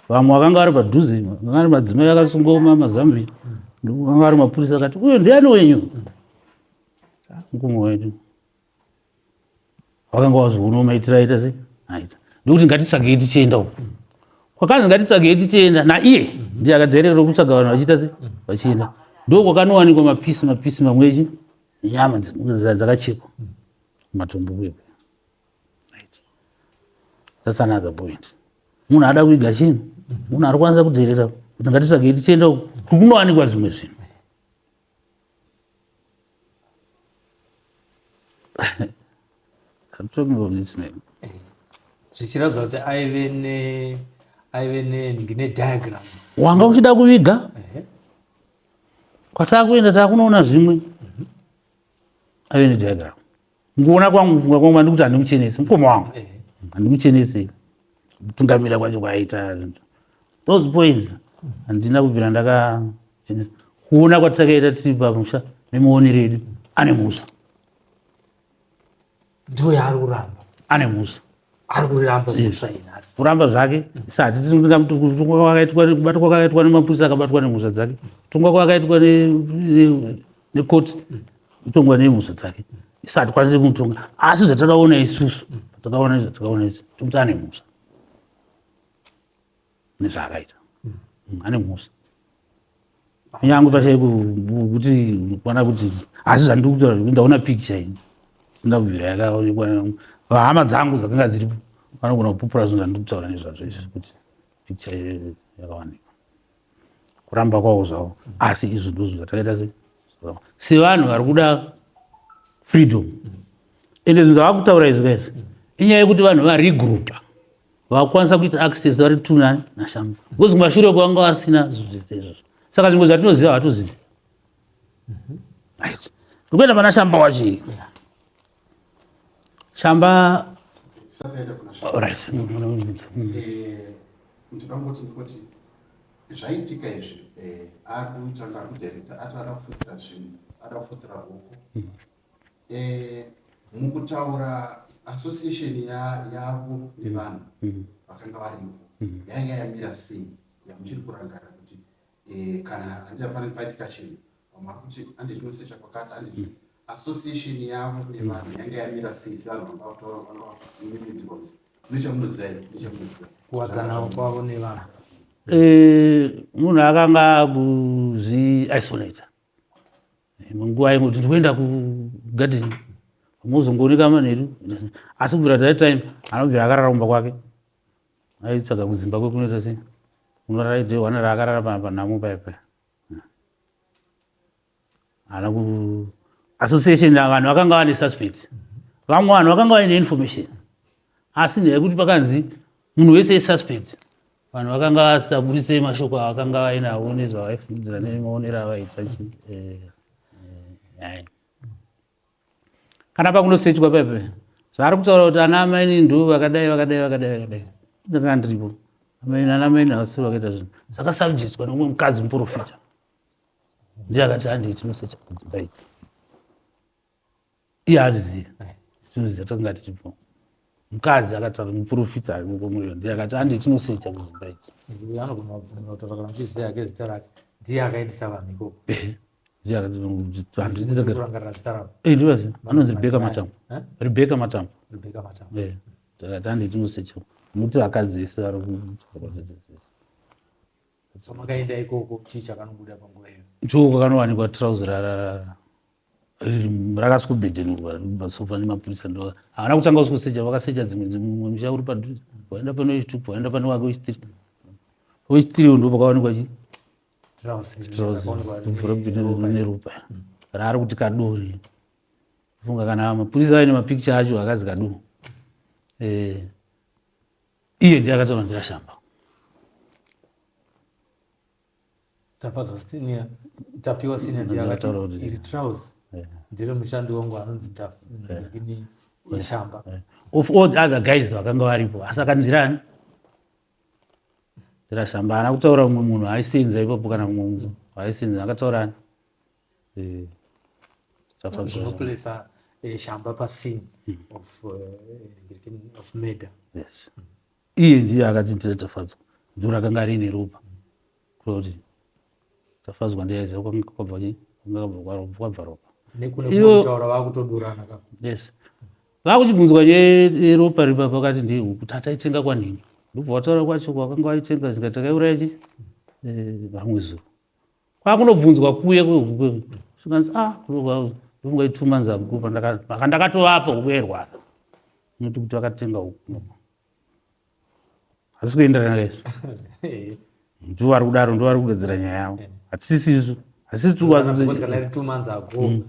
Vamwe vakanga vari padhuze vakanga vari madzimai akasungwa mazambia vakanga vari mapurisa akati uyo ndiani wenyu? Mukoma wedu. Vakanga vazoona maitiro aita sei aita ndokuti ngatitsvagei tichienda uko kwakanzi ngatitsvagei tichienda naiye ndiye akadzerera kutsvaga vanhu vachiita sei vachienda ndo kwakanowanikwa mapisi mapisi mamwe echi nyama dzakachekwa matombo kuye. That's another point. Munhu ada kuiga chinhu, munhu ari kwanisa kudherera kuti ngatitsvagei tichienda uku kunowanikwa zvimwe zvinhu. I'm talking about this man. Zvichiratidza kuti aive ne aive ne nediagram. Wanga uchida kuviga kwatakuenda takunoona zvimwe aive nediagram. Mukuona kwangu kufunga kwangu andikuti handimuchenesi mukoma wangu handimuchenesi kutungamira kwacho kwaaita those points handina kubvira ndakachenesa kuona kwatakaita tiri pamusha nemuonero edu ane mhosva Ndiyo yaari kuramba. Ane mhosva. Ari kuramba mhosva iyi nhasi. Kuramba zvake. Isa hatisi kutongwa kwakaitwa kubatwa kwakaitwa nemapurisa akabatwa nemhosva dzake. Kutongwa kwakaitwa nekoti kutongwa nemhosva dzake. Isa hatikwanisi kumutonga. Asi zvatakaona isusu, patakaona zvatakaona isusu, tokuti ane mhosva. Nezvaakaita. Ane mhosva. Kunyange pashaye kuti kwana kuti asi zvandiri kutaura zvekuti ndaona picture ini isina kubvira yakaonekwa vahama dzangu dzakanga dziripo vanogona kupupura zvinhu zvandiri kutaura nezvazvo izvi kuti picture iyoyo yakawanikwa kuramba kwavo zvavo asi izvi ndozvo zvatakaita se sevanhu vari kuda freedom ende zvinhu zvavakutaura izvi kaizvi inyaya yekuti vanhu varigroupa vakwanisa kuita access vari two nani nashamba because kumashure uko vanga vasina zvinhu izvozvo saka zvimwe zvatinoziva hatozviziva right ndikuenda pana shamba wacho iyi shamba right ndinoda kungoti ndikuti zvaitika izvi eh, ari kutanga ari kudirector ati ada kufutsira zvinhu ada kufutsira ruoko Eh, mukutaura association yavo nevanhu vakanga varipo yainga yamira sei yamuchiri kurangarira kuti eh, kana handida pane paitika chinhu vamwe vari kuti ande tinosecha kwakati ande association yavo nevanhu yainga yamira sei sevanhu vanga vataura vanga nemidzi nechamunoziva here nechamunoziva Kuwadzana kwavo nevanhu. Eh, munhu akanga akuzvi isolate Imwe nguva aingoti ndikuenda kugadheni mozongooneka manheru asi kubvira that time anobvira akarara kumba kwake aitsvaga kuzimba kwekunoita sei unorara idhe wana raakarara panhamo paya paya haana ku association vanhu vakanga vane suspect vamwe vanhu vakanga vaine information asi nyaya yekuti pakanzi munhu wese isuspect vanhu vakanga vasisaburitse mashoko avakanga vainawo nezvavaifungidzira nemaonero avaita eh, eh, kana pakunosechwa pepe zvaari kutaura kuti ana amaini ndo vakadai vakadai vakadai vakadai ndanga ndiripo amaini ana amaini havasiri vakaita zvinhu zvakasubjectwa neumwe mukadzi muprofita ndiye akati handei tinosecha kudzimba idzi iye azviziva tinoziva takanga tiripo mukadzi akataura muprofita arimo ndiye akati ande tinosecha kudzimba idzi uyo anogona kubvunza kutaura kana muchiziva yake zita rake ndiye akaitisa vanhu ikoko ndiye akati zita ravo eh ndivazi anonzi Rebecca Matambo eh? Rebecca Matambo Rebecca Matambo eh takati ande tinosecha nokuti vakadzi vese vari Pamakaenda ikoko chii chakanobuda panguva iyo? Ndiko kwakanowanikwa trouser rakaswikubhedhenurwa pasofa nemapurisa ndo havana kutanga kuswikusecha vakasecha dzimwe dzimwe musha uri padhuze waenda pane wechitupu waenda pane wake wechitiri wechitiri ndo pakawanikwa chi neropa raari kuti kadori funga kana mapurisa aine mapicture acho akazi kadoo eh, iye ndiye akataura ndirashamba Tafadzwa senior Tapiwa senior ndiye akati iri trouse ndere mushandi wangu anonzi Tafini Shamba. Of all the other guys vakanga varipo asi akandirani ndirashamba haana kutaura mumwe munhu aisenza ipapo kana mumwe munhu aisenza akataura ani eh, Zvinoplesa eh, Shamba pascene hmm. of, uh, of murder. Yes. Iye ndiye akati ndira Tafadzwa ndiro rakanga riine ropa kureva kuti Tafadzwa ndiye aiziva kwanga kwabva chii kwanga kwabva ropa nekune vakutodurana ka yes vakuchibvunzwa yeropa ripa pakati ndehuku tataitenga kwanhingi ndobva wataura kwacho kwakanga waitenga zika takaiuraya chi eh, vamwe zuro kwakunobvunzwa kuye kwehuku zvikanzi ah ndofunga ituma nzagupa ndakatovapa huku yairwara noti kuti vakatenga huku. Hazvisi kuenderana kaizvo. Ndivo vari kudaro, ndivo vari kugadzira nyaya yavo. Hatisisi isu. Hasisi tiri kuwazi. Kana iri 2 months ago,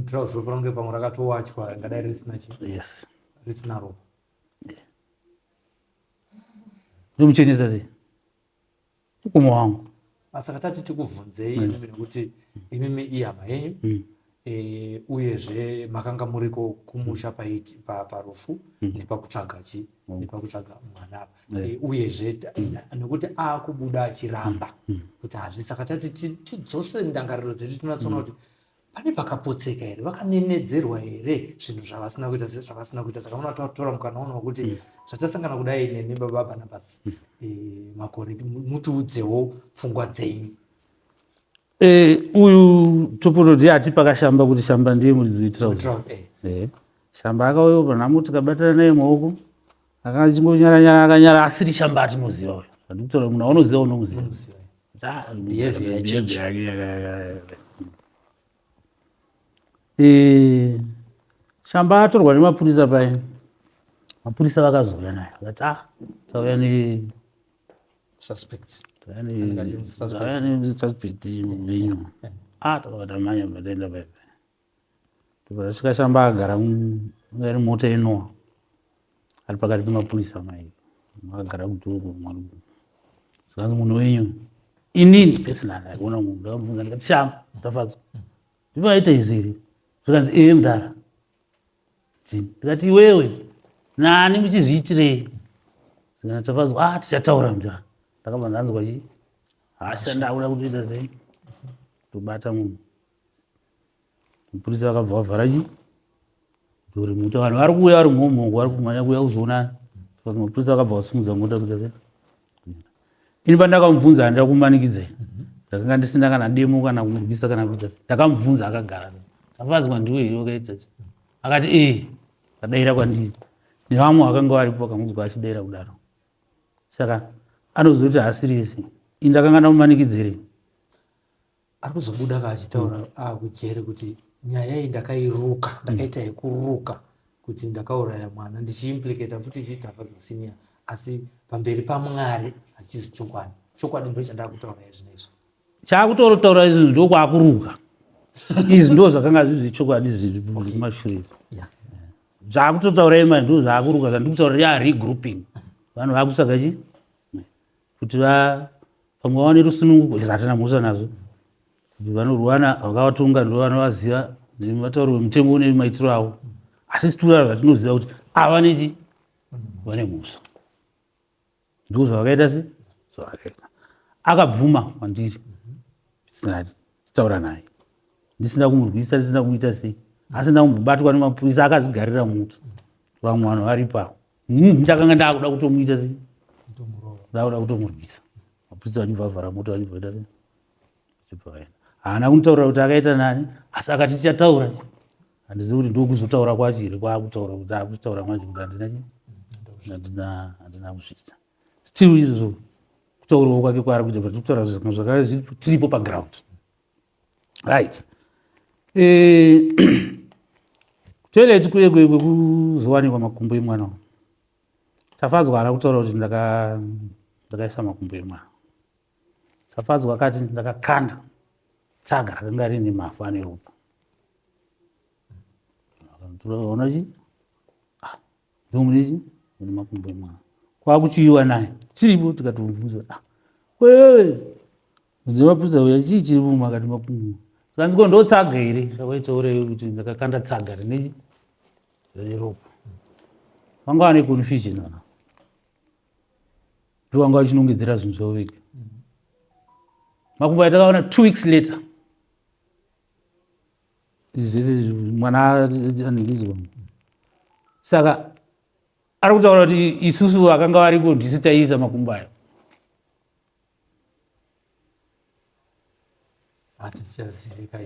trouse rofanira kunge pamwe rakatowachwa ringadai risina chi. Yes. Risina ropa. Ndomuchenesa sei? Mukoma wangu. Saka tati tikuvhunzei imimi nekuti imimi ihama yenyu uyezve makanga muriko kumusha paiti parufu nepakutsvaga chi nepakutsvaga mwana apa. Uyezve nekuti akubuda achiramba kuti hazvi, saka tati tidzose ndangariro dzedu tinatsoona kuti pane pakapotseka here, vakanenedzerwa here zvinhu zvavasina kuita zvavasina kuita. Saka munotora mukana uno wekuti zvatasangana kudai nemi baba Barnabas Makore, mutiudzewo pfungwa dzenyu. Uyu Topolo ndiye ati pakashamba kuti Shamba ndiye muridzi wetrouse. Shamba akauya panhamo tikabatana naye maoko, akachingonyaranyara akanyara, asiri Shamba atinoziva uyu. Andikutaura munhu aunoziva unomuziva. Behavior yake. Shamba atorwa nemapurisa pai, mapurisa vakazouya naye vakati ah, tauya ne suspect. Tauya ne suspect venyu. Ah, takabva tamhanya bva taenda pai, tobva tasvika Shamba agara iri mota inoa ari pakati pemapurisa mai akagara kutoko. Zvikanzi munhu wenyu, inini personally akuona munhu, ndakamubvunza ndikati, "Shamba, Tafadzwa, ndivaita izvi here?" Zvikanzi, "Ee mudara." Ndikati, "Iwewe nani muchizviitirei?" Zvikanzi, "Tafadzwa, ah, tichataura mudara." Ndakabva ndanzwa chi hasha, ndakuda kutoita sei, tobata munhu. Mupurisa vakabva vavhara chi dori mota, vanhu vari kuuya vari mhomhoko, vari kumhanya kuuya kuzoona. Mapurisa vakabva vasimudza mota kuita sei. Ini pandakamubvunza handida kumanikidzai, ndakanga ndisina kana demo kana kumurwisa kana kuita sei. Ndakamubvunza akagara, "Tafadzwa, ndiwe here wakaita sei?" Akati, "Ee." Akadaira kwandiri nevamwe vakanga varipo vakamunzwa achidaira kudaro. Saka anozoti haasiri ese, ini ndakanga ndamumanikidzerei? Ari kuzobuda ka achitaura akujere kuti nyaya iyi ndakairuka, ndakaita yekuruka kuti ndakauraya mwana, ndichiimplicata futi chiTafadzwa Senior, asi pamberi paMwari hachizi chokwadi. Chokwadi ndo chandakutaura izvinezvi. Chakutotaura izvi ndokwakuruka izvi, ndo zvakanga zviri zvechokwadi zviri kumashure izvi. Zvakutotaura imai ndo zvaakuruka, zvandikutaura ya regrouping, vanhu vakutsvaga chi kuti va pamwe vawane rusununguko. Izvi hatina mhosva nazvo, kuti vanorwana vakavatonga ndo vanovaziva nematauro wemutemo nemaitiro avo, asi situra zvatinoziva kuti ava nechi vane mhosva, ndo zvavakaita se zvavakaita. Akabvuma kwandiri tisina taura naye, ndisina kumurwisa, ndisina kumuita sei, asina kumbobatwa nemapurisa, akazvigarira mota, vamwe vanhu varipo. Ndakanga ndakuda kutomuita sei, ndakuda kutomurwisa, mapurisa vachibva vavhara mota, vachibva vaita sei, vachibva vaenda. Haana kunditaurira kuti akaita nani, asi akati tichataura. Handizivi kuti ndokuzotaura kwacho here kwaakutaura kuti akutaura manje kuti handina chi handina kusvitsa. Still izvozvo kutaurawo kwake kwaari kuita, but kutaura zvimwe zvakare tiripo paground, right? Toilet kuye kwekuzowanikwa makumbo emwana, Tafadzwa haana kutaura kuti ndakaisa makumbo emwana. Tafadzwa akati ndakakanda tsaga rakanga riine mavhu ane ropa. Ona chi ndomune chi mune makumbo emwana, kwakuchiyiwa naye tiripo, tikatomubvunza, "Ah, wewe mapurisa uya, chii chiri mumu?" Akati makumbo. Tikanzi, "Ko ndotsaga here rakaitaurei kuti ndakakanda tsaga rine rine ropa?" Vanga vane confusion vana, ndo vanga vachinongedzera zvinhu zvavo vega. Makumbo atakaona 2 weeks later, izvi zvese mwana aningizwa. Saka ari kutaura kuti isusu vakanga variko ndisu taiisa makumbo ayo.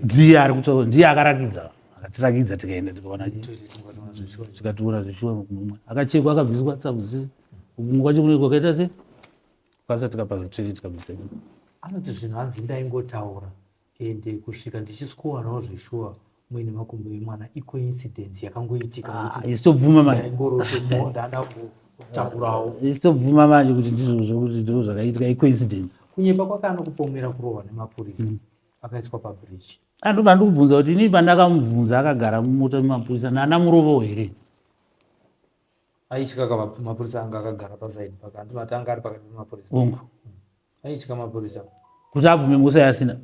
Ndiye ari kutaura, ndiye akarakidza, akatirakidza, tikaenda tikaona, tikationa zveshuwa makumbo mwana akachekwa, akabviswa tsamu, kumwe kwacho kunenge kwakaita se kwasa, tikapaza toilet tikabvisa. Anoti zvinhu hanzi ndaingotaura ende kusvika ndichisikuwanawo zveshuwa muine makumbo emwana icoincidence yakangoitika. Ah, isu tobvuma mani. Ndaingoroto ndanda Kutaurawo. Tobvuma manje kuti ndizvozvo kuti ndo zvakaitika icoincidence. Kunyepa kwake anokupomera kurohwa nemapurisa akaiswa pabridge. Andobva ndikubvunza kuti inini pandakamubvunza akagara mumota memapurisa nana murovo here? Aitya ka mapurisa anga akagara pasaidi pake andivati anga ari pakati pemapurisa. Hongu. Aitya mapurisa. Kuti abvume mhosva yaasina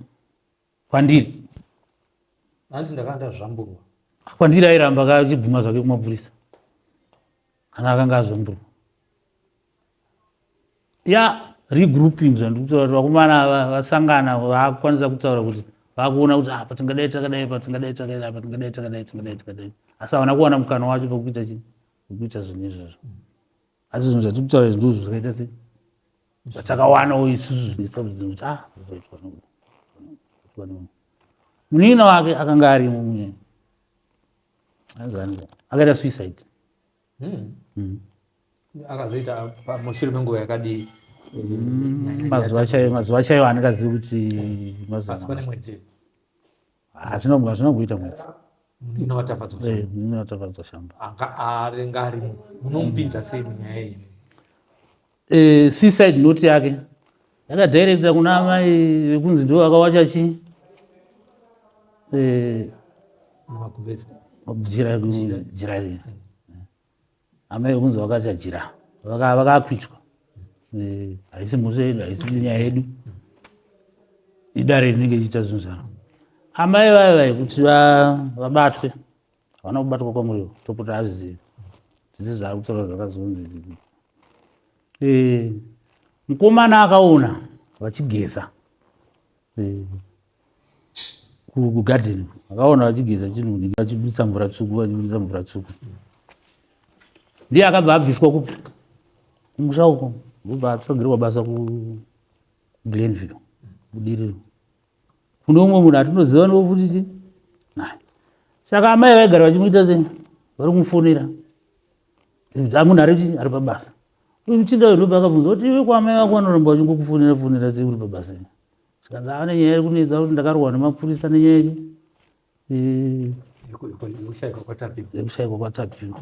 kwandiri. Hanzi ndakanga ndazvamburwa. Kwandiri airamba achibvuma zvake kumapurisa kana akanga azvamburwa. Ya regrouping zvandiri kutaura kuti vakomana ava vasangana vakukwanisa kutaura kuti vakuona kuti apa tingadai takadai apa tingadai takadai apa tingadai takadai tingadai takadai asi havana kuwana mukana wacho pekuita chii pekuita zvinhu izvozvo asi zvinhu zvatiri kutaura izvi ndozvo zvakaita sei zvatakawanawo isusu zvinoisa kuti ah zvaitwa nemunhu munin'ina wake akanga arimo munyaya akaita suicide Akazoita mushure menguva yakadii? Mazuva chaiyo mazuva chaiyo handingazivi kuti mazuva pane mwedzi hazvina kuita mwedzi munin'ina waTafadzwa Shamba. Munin'ina waTafadzwa Shamba anga aringa arimo munomupinza sei munyaya iyi? Suicide note yake yakadirecta kuna amai vekunzi ndo vakawacha chii Magumbeze. Jira jira iri. Amai vekunzi vakacha jira vakakwitwa. Haisi mhosva yedu, haisi nyaya yedu, idare rinenge ichiita zvinhu zvaro. Amai vayo vai kuti vabatwe havana kubatwa kwamuriwo topota azvizivi zvese zvaari kutaura zvakazonzi mukomana akaona vachigeza kugadheni akaona vachigeza chinhu vachibudisa mvura tsvuku vachibudisa mvura tsvuku ndiye akabva abviswa kupi kumusha uko ndobva atsvagirwa basa kuGlenview budiriro kune umwe munhu atinoziva ndiwo futi chi naye saka amai vaigara vachimuita sei vari kumufonera munhu ari chi ari pabasa uyu muchinda uyu ndobva akabvunza kuti iwe kwaamai vako vanoramba vachingokufonera fonera sei uri pabasa zvikanzi ane nyaya iri kunetsa kuti ndakarohwa nemapurisa nenyaya yechi yekushaikwa kwaTapiwa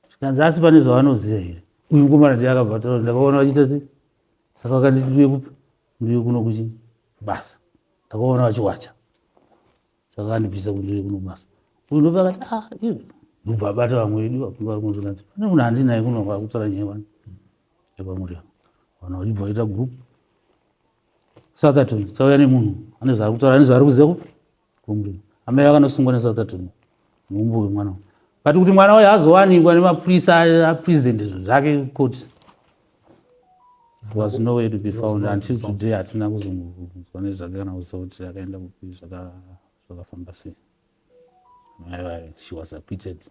zvikanzi asi pane zvavanoziva here uyu mukomana ndiye akabva ataura ndakaona vachiita sei saka vakanditi ndiuye kupi ndiuye kuno kuchi basa ndakaona vachiwacha saka vakandibvisa kuti ndiuye kuno basa uyu ndobva akati ah iwe ndobva abata vamwe vedu vakunge vari kunzvikanzi pane munhu handinaye kuno kwakutsara nyaya wani yepamuri vanhu vachibva vaita group Southerton tauya nemunhu ane zvaari kutaura ane zvaari kuziva kupi kumurimo amai vakanosungwa neSoutherton muumbu wemwana but kuti mwana uyo azowanikwa nemapurisa apresident zvinhu zvake court was nowhere to be found until today hatina kuzonzwa nezvake kana kuziva kuti akaenda kupi zvakafamba sei she was acquitted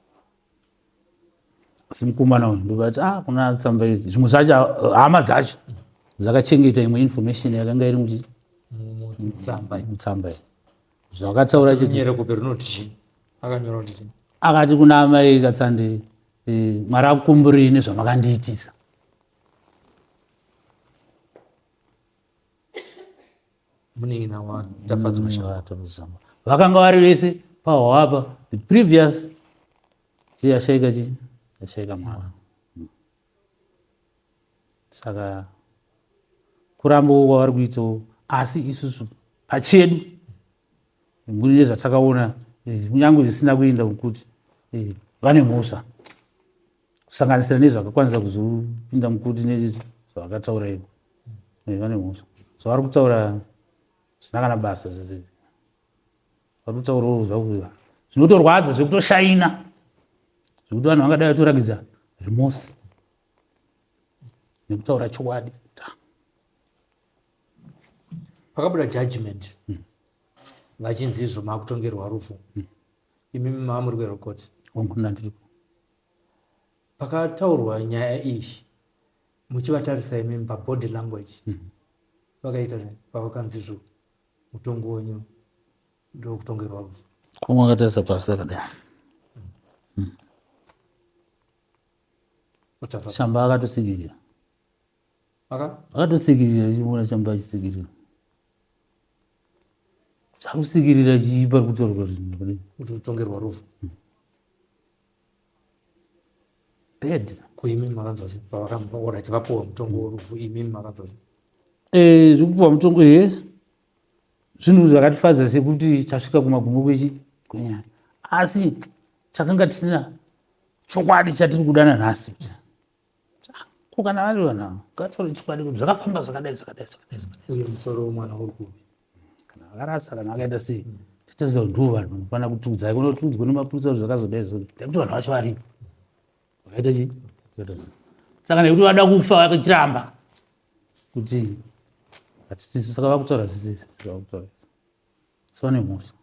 asi mukomana uyu ndobati ah kuna tsamba iyi zvimwe zvacho hama dzacho dzakachengeta imwe information yakanga iri mutsamba mutsamba iyi zvakataura chinyerekupe rinoti chii akanyora kuti chii akati kuna amai Katsande Mwari akukumburei nezvamakandiitisa Munin'ina waTafadzwa Shamba vakanga vari vese pahwapa the previous chii yashaika chii yashaika mwana saka kurambawo kwavari kuitawo asi isusu pachedu mhuri nezvatakaona kunyange zvisina kuenda kukuti vane mhosva kusanganisira nezvakakwanisa kuzopinda mukuti nezvavakataura ivo vane mhosva zvavari kutaura zvisina kana basa zvese vari kutaurawo zvakuva zvinotorwadza zvekutoshaina zvekuti vanhu vangadai vatorakidza remorse nekutaura chokwadi. Pakabuda judgment vachinzi izvo makutongerwa rufu imimi mava muri kuerokoti Hongu, ndandiriko. Pakataurwa nyaya iyi muchivatarisa imimi pabody language vakaita sei pavakanzi izvo mutongo wenyu ndokutongerwa rufu? Kumwe akatarisa pasi akadai. Shamba akatotsikirira. Akatotsikirira chimuona Shamba achitsikirira. Chakutsikirira chii pari kutaurwa zvinhu kudai? Kuti utongerwa rufu. Bad. Kuimi makanzwa sei pavakamborat vapuwa mutongo werufu, imimi makanzwa sei? Zvekupuwa mutongo he zvinhu zvakatifadza sekuti tasvika kumagumo kwechi kwenyaya, asi takanga tisina chokwadi chatiri kuda nanhasi, kuti ko kana vari vanhu ava ngataure chokwadi kuti zvakafamba zvakadai, zvakadai, zvakadai, zvakadai. Uye musoro womwana uri kupi? Kana vakarasa, kana vakaita sei, titaziva kuti ndivo vanhu vanofanira kutiudza. Ikona kutiudzwa nemapurisa kuti zvakazodai zvo, nekuti vanhu vacho varipo vakaita chi. Saka nekuti vada kufa vachiramba kuti hatisisu, saka vakutaura zvisi, vakutaura so nemhosva.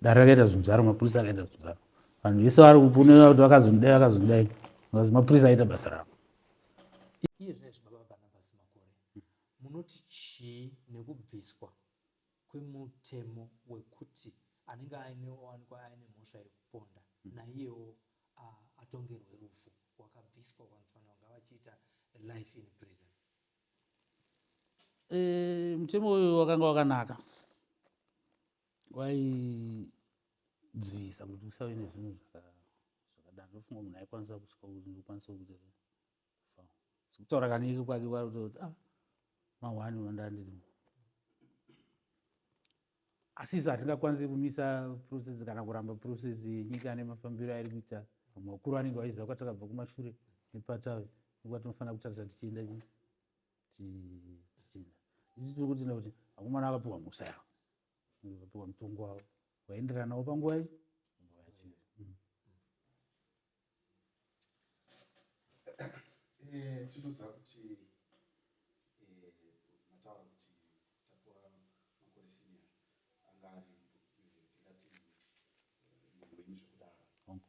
Dare rakaita zvinhu zvaro, mapurisa akaita zvinhu zvaro, vanhu vese vari kuponera kuti vakazonidai, vakazonidai, mapurisa aita basa ravo. Iye zvinezvi, baba Barnabas Makore, munoti chii nekubviswa kwemutemo wekuti anenge aine owanikwa aine mhosva yekuponda naiyewo atongerwe rufu? Wakabviswa, kwanzi vanhu vanga vachiita life in prison. Mutemo uyu wakanga wakanaka, waidzivisa kuti usave nezvinhu zvakadaro. Ndofunga munhu aikwanisa kusvika kuti ndokwanisa kuita kufa, sekutaura kaniki kwake kwari kuti ah, mahwani wandandiri. Asi isu hatingakwanisi kumisa process kana kuramba process yenyika nemafambiro airi kuita. Vamwe vakuru vanenge vaiziva kwatakabva kumashure nepatavi nekwatinofanira kutarisa tichienda tichienda. Isi tiri kutinda kuti vakomana vakapiwa mhosva yavo, vakapiwa mutongo wavo waenderana navo panguva iyi, nguva yacho. Tinoziva kuti mataura kuti Tapiwa Makore Senior anga ari tingati munhu wenyu zvekudaro. Hongu.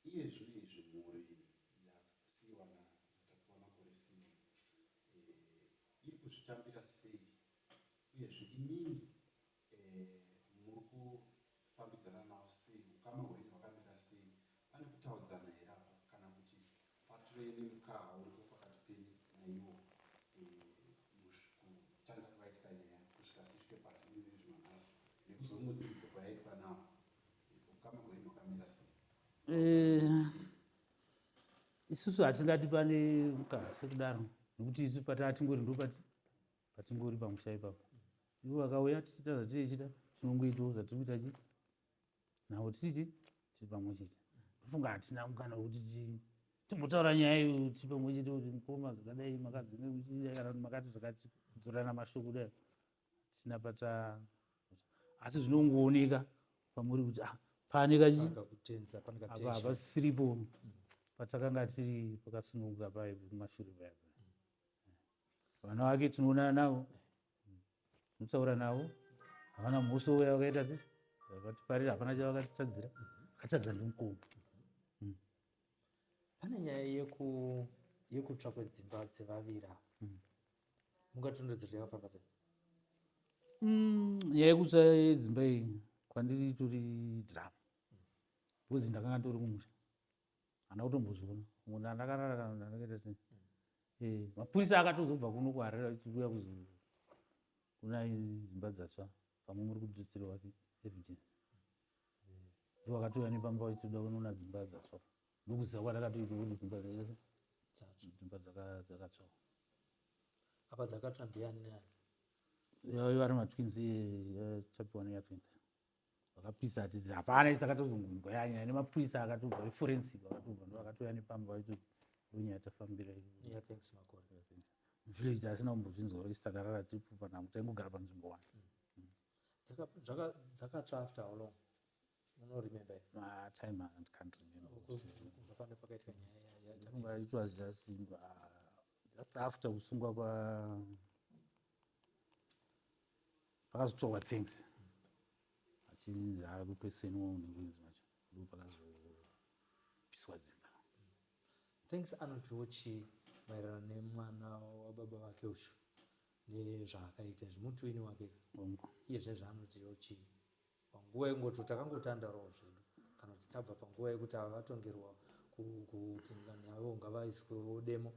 Iye zvino izvi mhuri yasiyiwa naTapiwa Makore Senior iri kuzvitambira sei? Uyezve imimi muri kufambidzana navo sei? Ukama hwenyu hwakamira sei? Pane kutaudzana here apa, kana kuti patove nemukaha uripo pakati penyu naivo kutanga kwakaitika nyaya kusvika tisvike pazviri izvi manhasi nekuzomutsiridzwa kwayaitwa nawo? Ukama hwenyu hwakamira sei? Isusu hatingati pane mukaha sekudaro, nekuti isu patatingori ndopati patingori pamusha ipapo. Ivo vakauya tichiita zvatirichita, tinongoitawo zvatiri kuita chi navo, tirichi tiri pamwe chete. Ndofunga hatina mukana wekuti timbotaura nyaya iyo tiri pamwe chete, kuti mukoma zvakadai, makadzi kana kuti makati zvakati, kudzorana mashoko kudai hatina pata. Asi zvinongooneka pamuri kuti ah, pane kachi Kakutensa, pane apa katension. Hapasiripo patakanga tiri pakasununguka pai kumashure paya. Vana vake tinoonana navo, tinotaura navo, havana mhosva uya vakaita se vakatiparira, hapana chavakatitadzira, akatadza ndimukoma. Pane nyaya yekutsva kwedzimba dzevaviri ava. Mungatondedzera kuti yakafamba sei? Nyaya yekutsva yedzimba iyi kwandiri itori drama, because ndakanga ndori kumusha, handina kutombozviona. Munhu andakarara kana ndandakaita sei. Mapurisa akatozobva kuno kuHarare achiuya kuzoona dzimba dzatsva, pamwe muri kututsirwa evidence, ndo vakatouya nepamba vachitoda kunoona dzimba dzatsva. Ndokuziva kwatakatoita kuti dzimba dzaita sei, dzimba dzakatsva. Apa dzakatsva ndiani neani? Yaiva vari matwins, Tapiwa neyaTwins, vakapisa. Hatidzi, hapana isi takatozongonzwa yanyaya nemapurisa akatobva eforensic, vakatobva ndo vakatouya nepamba vachitoti ndonyaya tafambira. Yeah, Thanks Makore. Village asina kumbozvinzwa isi takarara tiripo panhamo, taingogara panzvimbo one. Dzakatsva after how long, munoremember? Time I can't remember. Kubva pane pakaitika nyaya Ndafunga it was just after kusungwa kwa pakazotorwa Things achinzi ari kukweseniwa unengoinzi macho, ndo pakazopiswa dzimba. Thanks anotiwo chii maererano nemwana wababa vake uyu nezvaakaita izvi, mutwini wake? Hongu. Iye zvezvaanotiwo chii panguva yekungoti takangotandarawo zvedu, kana kuti tabva panguva yekuti ava vatongerwa kuti navo ngavaiswewo demo?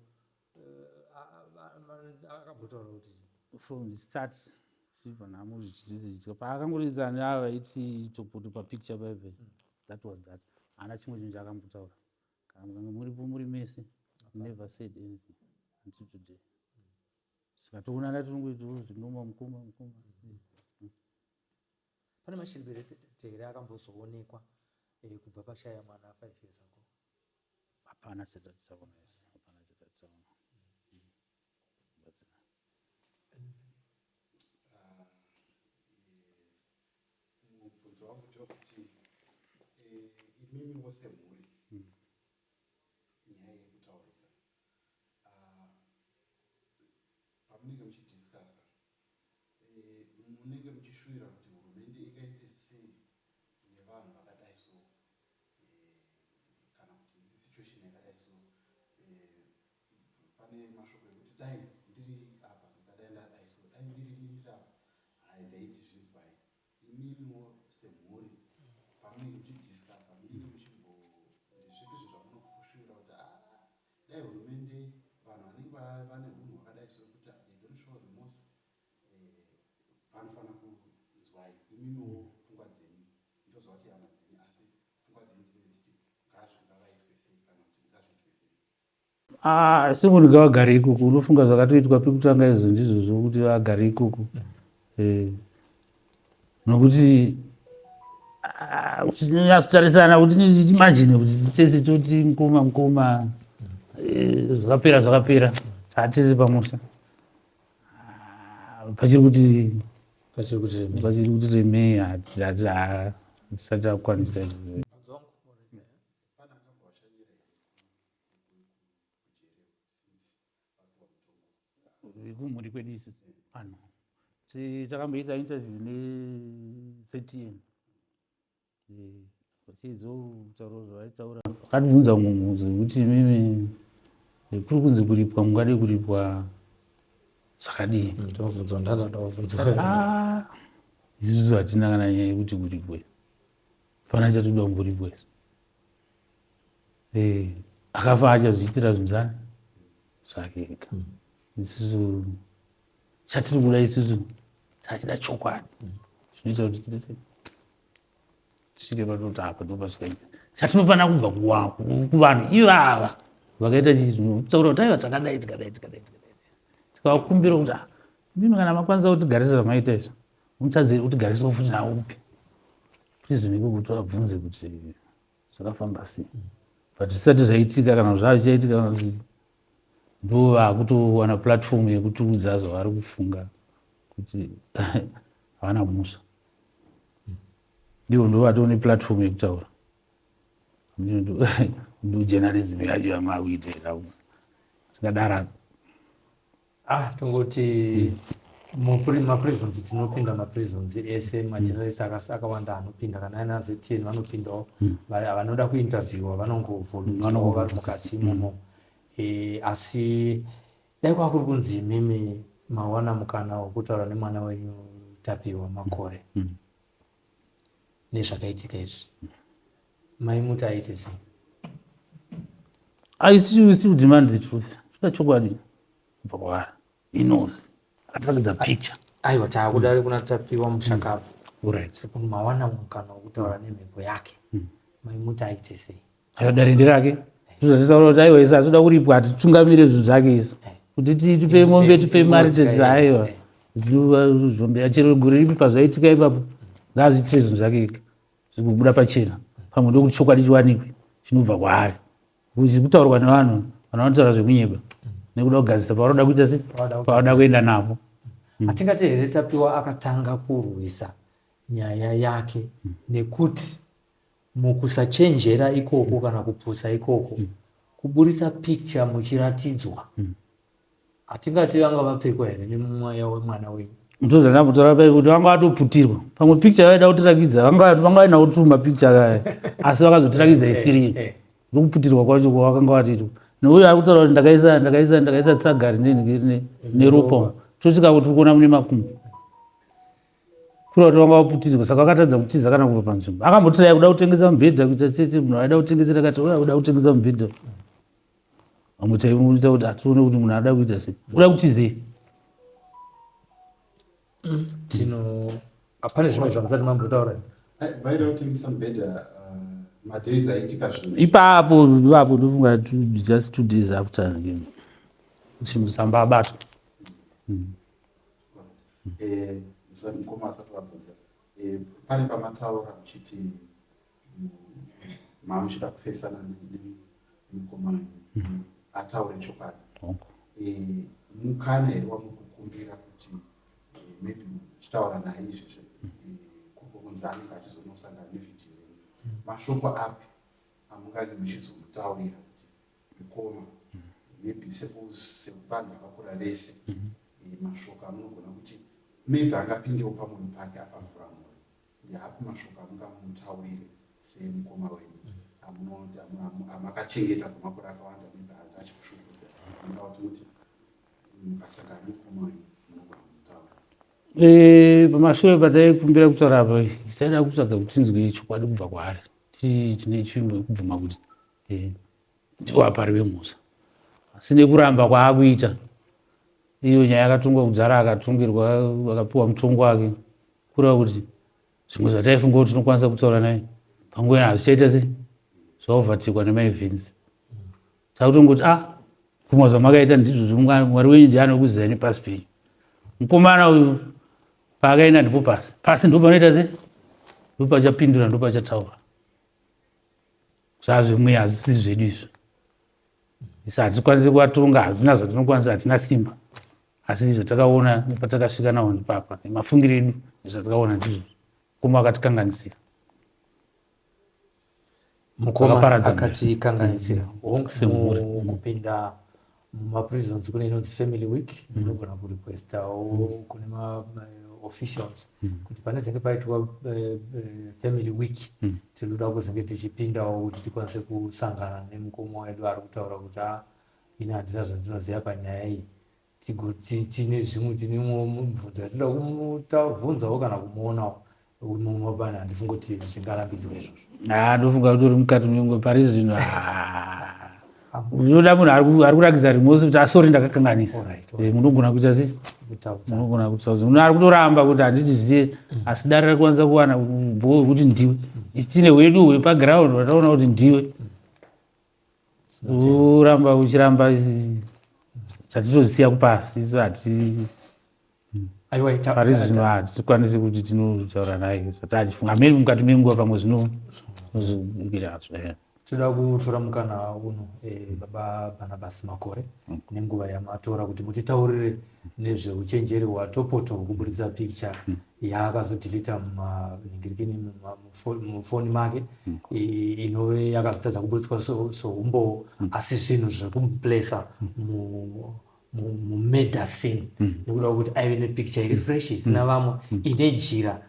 Akambotaura kuti From the start tiri panhamo, zvichiita paakangoridza ava vaiti topoto papicture paipe, that was that. Haana chimwe chinhu chaakambotaura. Kana mukange muripo muri mese, never said anything until today. Saka toonana tinongoitawo zvinoma mukoma mukoma. Pane mashiripiti here akambozoonekwa kubva pashaya mwana 5 years ago? Hapana chatati taona isu, hapana chatati taona. Batsira. Mubvunzo wangu ndewekuti imimiwo semhuri, nyaya iri kutaurika, pamunenge muchidiscussa, munenge muchishuvira kuti hurumende ingaite sei nevanhu vakadai so, kana kuti situation yakadai so? Pane mashoko ekuti dai ndiri apa ndingadai ndadai so, dai ndiri apa hai ndaiti zvinzwai. Imimiwo semhuri, pamunenge muchidiscussa, munenge muchimbo ndezvipi zvinhu zvamunoshuvira kuti a dai hurumende, vanhu vanenge vane unhu hwakadai so, kuti they don't show remorse, vanofanira kunzwai? Imimiwo pfungwa dzenyu, ndoziva kuti hama dzenyu, asi pfungwa dzenyu dzinenge dzichiti ngavaitwe sei kana kuti ngazviitwe sei? Ah, semunhu ngavagare ikoko. Unofunga zvakatoitwa pekutanga izvo ndizvozvo, kuti vagare ikoko, nokuti tinyatsotarisana kuti imagine kuti tese toti mukoma mukoma, zvakapera zvakapera, tatese pamusha. Ah, pachiri kuti pachiri kuti remei. Pachiri kuti remei, hatisati takukwanisa izvozvo. Mubvunzo wangu. Pane akambovashanyira here kujere since vapiwa mutongo? Kumhuri kwedu isu pano takamboita interview neZTN, vachiedza kutaura zvavaitaura. Vakatibvunza mumwe mubvunzo wekuti imimi kuri kunzi kuripwa, mungade kuripwa zvakadii? Ndobvunzo ndada kubvunza. Ah, isusu hatina kana nyaya yekuti kuripwe, pana chatoda kumboripwa isu. Akafa achazviitira zvinhu zvani zvake ega. Isusu chatiri kuda, isusu tachida chokwadi zvinoita kuti tiite tisvike patoti apa ndopasvika chatinofanira kubva kuvanhu ivava vakaita chii, kuti aiwa, takadai, tikadai, tikadai, tikadai. Tikavakumbira kuti ah, mimi kana makwanisa kutigarisa zvamaita izvo, mutadze kutigarisawo futi nawo upi prison iko, kuti vabvunze kuti zvakafamba sei. But zvisati zvaitika, kana zvazvichaitika, kana kuti ndo vakutowana platform yekutiudza zvavari kufunga kuti havana mhosva, ndivo ndo vatone platform yekutaura. Ndo journalism yacho yamakuita ira tingadaro. Ah, tongoti maprisons, tinopinda maprisons ese, majournalist akawanda anopinda, kana aina ZTN vanopindawo. Vanoda kuinterviewa vanongovolunteerawo vari mukati imomo. Asi dai kwakuri kunzi imimi mawana mukana wekutaura nemwana wenyu Tapiwa Makore nezvakaitika izvi, maimuti aite sei? I still demand the truth. Toda chokwadi kubva kwaari. He knows. Akatiratidza picture. Aiwa, taakuda kuna Tapiwa mushakabvu. Alright. Kuti mawana mukana wekutaura nemhepo yake, maimuti aite sei? Aiwa, dare nderake. Zvatisaura kuti aiwa, isu asida kuripwa, hatitungamire zvinhu zvake isu. Kuti tipe mombe, tipe mari, teti aiwa. Zvombe chero gore ripi pazvaitika ipapo, ngaazviitire zvinhu zvake ega. Zvikubuda pachena. Pamwe ndokuti chokwadi chiwanikwe chinobva kwaari. Kuti kutaurwa nevanhu, vanhu vanotaura zvekunyeba nekuda kugadzisa pavanoda kuita se pavanoda kuenda napo. Hatingati here Tapiwa akatanga kurwisa nyaya yake nekuti mukusachenjera ikoko kana kupusa ikoko, kuburitsa picture muchiratidzwa, hatingati vanga vapfekwa here nemweya wemwana wenyu? Ndozvandambotaura pai kuti vanga vatoputirwa. Pamwe picture vaida kutirakidza, vanga vainawo tu mapicture akaya, asi vakazotirakidza isiri ndokuputirwa kwacho kwavakanga vatoitwa. Neuyo ari kutaura kuti ndakaisa tsagari neropa, tosvika kuti tiri kuona mune makumbo, kura kuti vanga vaputirwa. Saka vakatadza kutiza kana kubva panzvimbo. Akambotiraya kuda kutengesa mubhedha, kuita tsetse. Munhu aida kutengesera kati uya kuda kutengesa mubhedha, vamwe taimuita kuti hatione kuti munhu ada kuita sei, kuda kutizei. Tino pane zvimwe zvamusati mambotaura. Vaida kutengesa mubhedha. Madays aitika zvinhu. Ipapo ipapo ndofunga just 2 days after kuti Musamba abatwa. Musati mukoma asati vabvunza, pane pamataura muchiti mamuchida kufesana nemukoma wenyu ataure chokwadi. Mukana here wamuri kukumbira kuti maybe muchitaura naye izvezvi, kuri kunzi anenge achizonosangana nevhidhiyo yenyu, mashoko api amungange muchizomutaurira kuti mukoma, maybe sevanhu vakakura vese, mashoko amunogona kuti maybe angapindewo pamwoyo pake akavhura mwoyo, ndeapi mashoko amungamutaurire semukoma wenyu amakachengeta kwemakore akawanda, maybe anga achikushungurudza, munoda kuti muti mukasangana nemukoma wenyu munogona kumutaura? Pamashure pataikumbira kutaura apa, isaida kutsvaga kuti tinzwe chokwadi kubva kwaari. Tine chivimbo yekubvuma kuti ndiwo apari vemhosva, asi nekuramba kwaakuita iyo nyaya yakatongwa kudhara, akatongerwa, akapiwa mutongo wake, kureva kuti zvimwe zvataifunga kuti tinokwanisa kutaura naye panguva ino hazvichaita sei, zvaovhatikwa nemaevents. Takutongoti ah, kumwa zvamakaita ndizvo, Mwari wenyu ndiye anokuzivai nepasi penyu. Mukomana uyu paakaenda ndipo pasi pasi ndo panoita sei, ndo pachapindura, ndo pachataura zvazvemweya, hazvisiri zvedu izvo. Isi hatikwanisi kuvatonga, hatina zvatinokwanisa, hatina simba, asi zvatakaona nepatakasvika nawo ndipapa, nemafungiro edu nezvatakaona ndizvo, mukoma akatikanganisira. Mukoma Vakaparadza akatikanganisira. Semhuri. Kupinda mumaprisons kune inonzi family week, munogona kurequestawo kune maofficials kuti panezenge paitwa family week, tinoda kuzenge tichipindawo kuti tikwanise kusangana nemukoma wedu ari kutaura kuti a ini handina zvandinoziva panyaya iyi. Tine zvimwe, tine mibvunzo yatinoda kumubvunzawo kana kumuonawo mumabani. Handifungi kuti zvingarambidzwa izvozvo. Ha, ndofunga kuti uri mukati menguva pari zvino, unoda munhu ari kurakidza remorse kuti asorry, ndakakanganisa. Munogona kuita sei? Kutaudza. Munogona kutaudza munhu ari kutoramba kuti handitiziye, asi dare rakwanisa kuwana bhoo wekuti ndiwe. Isi tine hwedu hwepaground wataona kuti ndiwe. Uramba uchiramba, chatitozisiya kupasi isu hati Aiwa, pari zvino hatikwanisi kuti tinotaura naye zvatatifunga amene mukati menguva pamwe zvinozobikira. Toda kutora mukana uno, baba Barnabas Makore, nenguva yamatora kuti mutitaurire nezveuchenjeri hwatopoto hwekuburitsa picture yaakazodhilita mumanhingirikini mufoni make, inove yakazotadza kuburitswa soumbowo, asi zvinhu zvekumuplesa mumurder scene nekuda kwekuti aive nepicture iri fresh isina vamwe, ine jira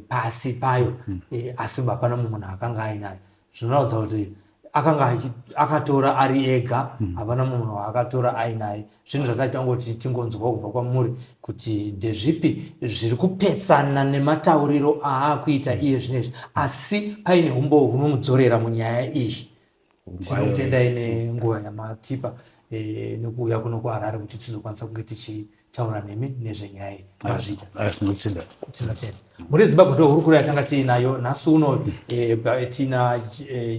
pasi payo, asi hapana mumwe munhu akanga ainayo, zvinoratidza kuti akanga akatora ari ega, hapana mumwe munhu waakatora ainaye. Zvinhu zvatachitangoti tingonzwa kubva kwamuri kuti ndezvipi zviri kupesana nematauriro aakuita iye zvinezvi, asi paine umbowo hunomudzorera munyaya iyi. Tinokutendai nenguva yamatipa nekuuya kuno kuHarare kuti tizokwanisa kunge tichitaura nemi nezvenyaya iyi. Mazvita. Tinotenda. Tinotenda. Muri Zimbabwe, ndo hurukuro yatanga tiinayo nhasi uno. Tina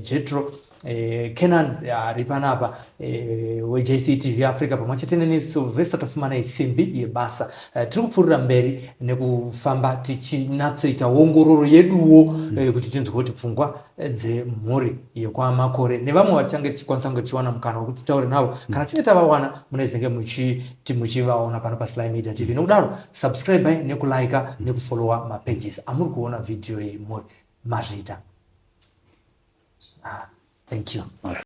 Jetro Kenan ari panapa weJCTV Africa, pamwe chete neni Sylvester Tafumanai, simbi yebasa. Tiri kupfuurira mberi nekufamba tichinatsoita ongororo yeduwo kuti tinzwe kuti pfungwa dzemhuri yekwaMakore nevamwe vachange tichikwanisa kunge tichiwana mukana wekuti titaure navo. Kana tinge tavawana, munezenge muchiti muchivaona pano paSly Media TV. Nokudaro subscribe nekulika nekufollowa mapages amuri kuona vhidhiyo iyi. Muri mazvita. Ah, thank you.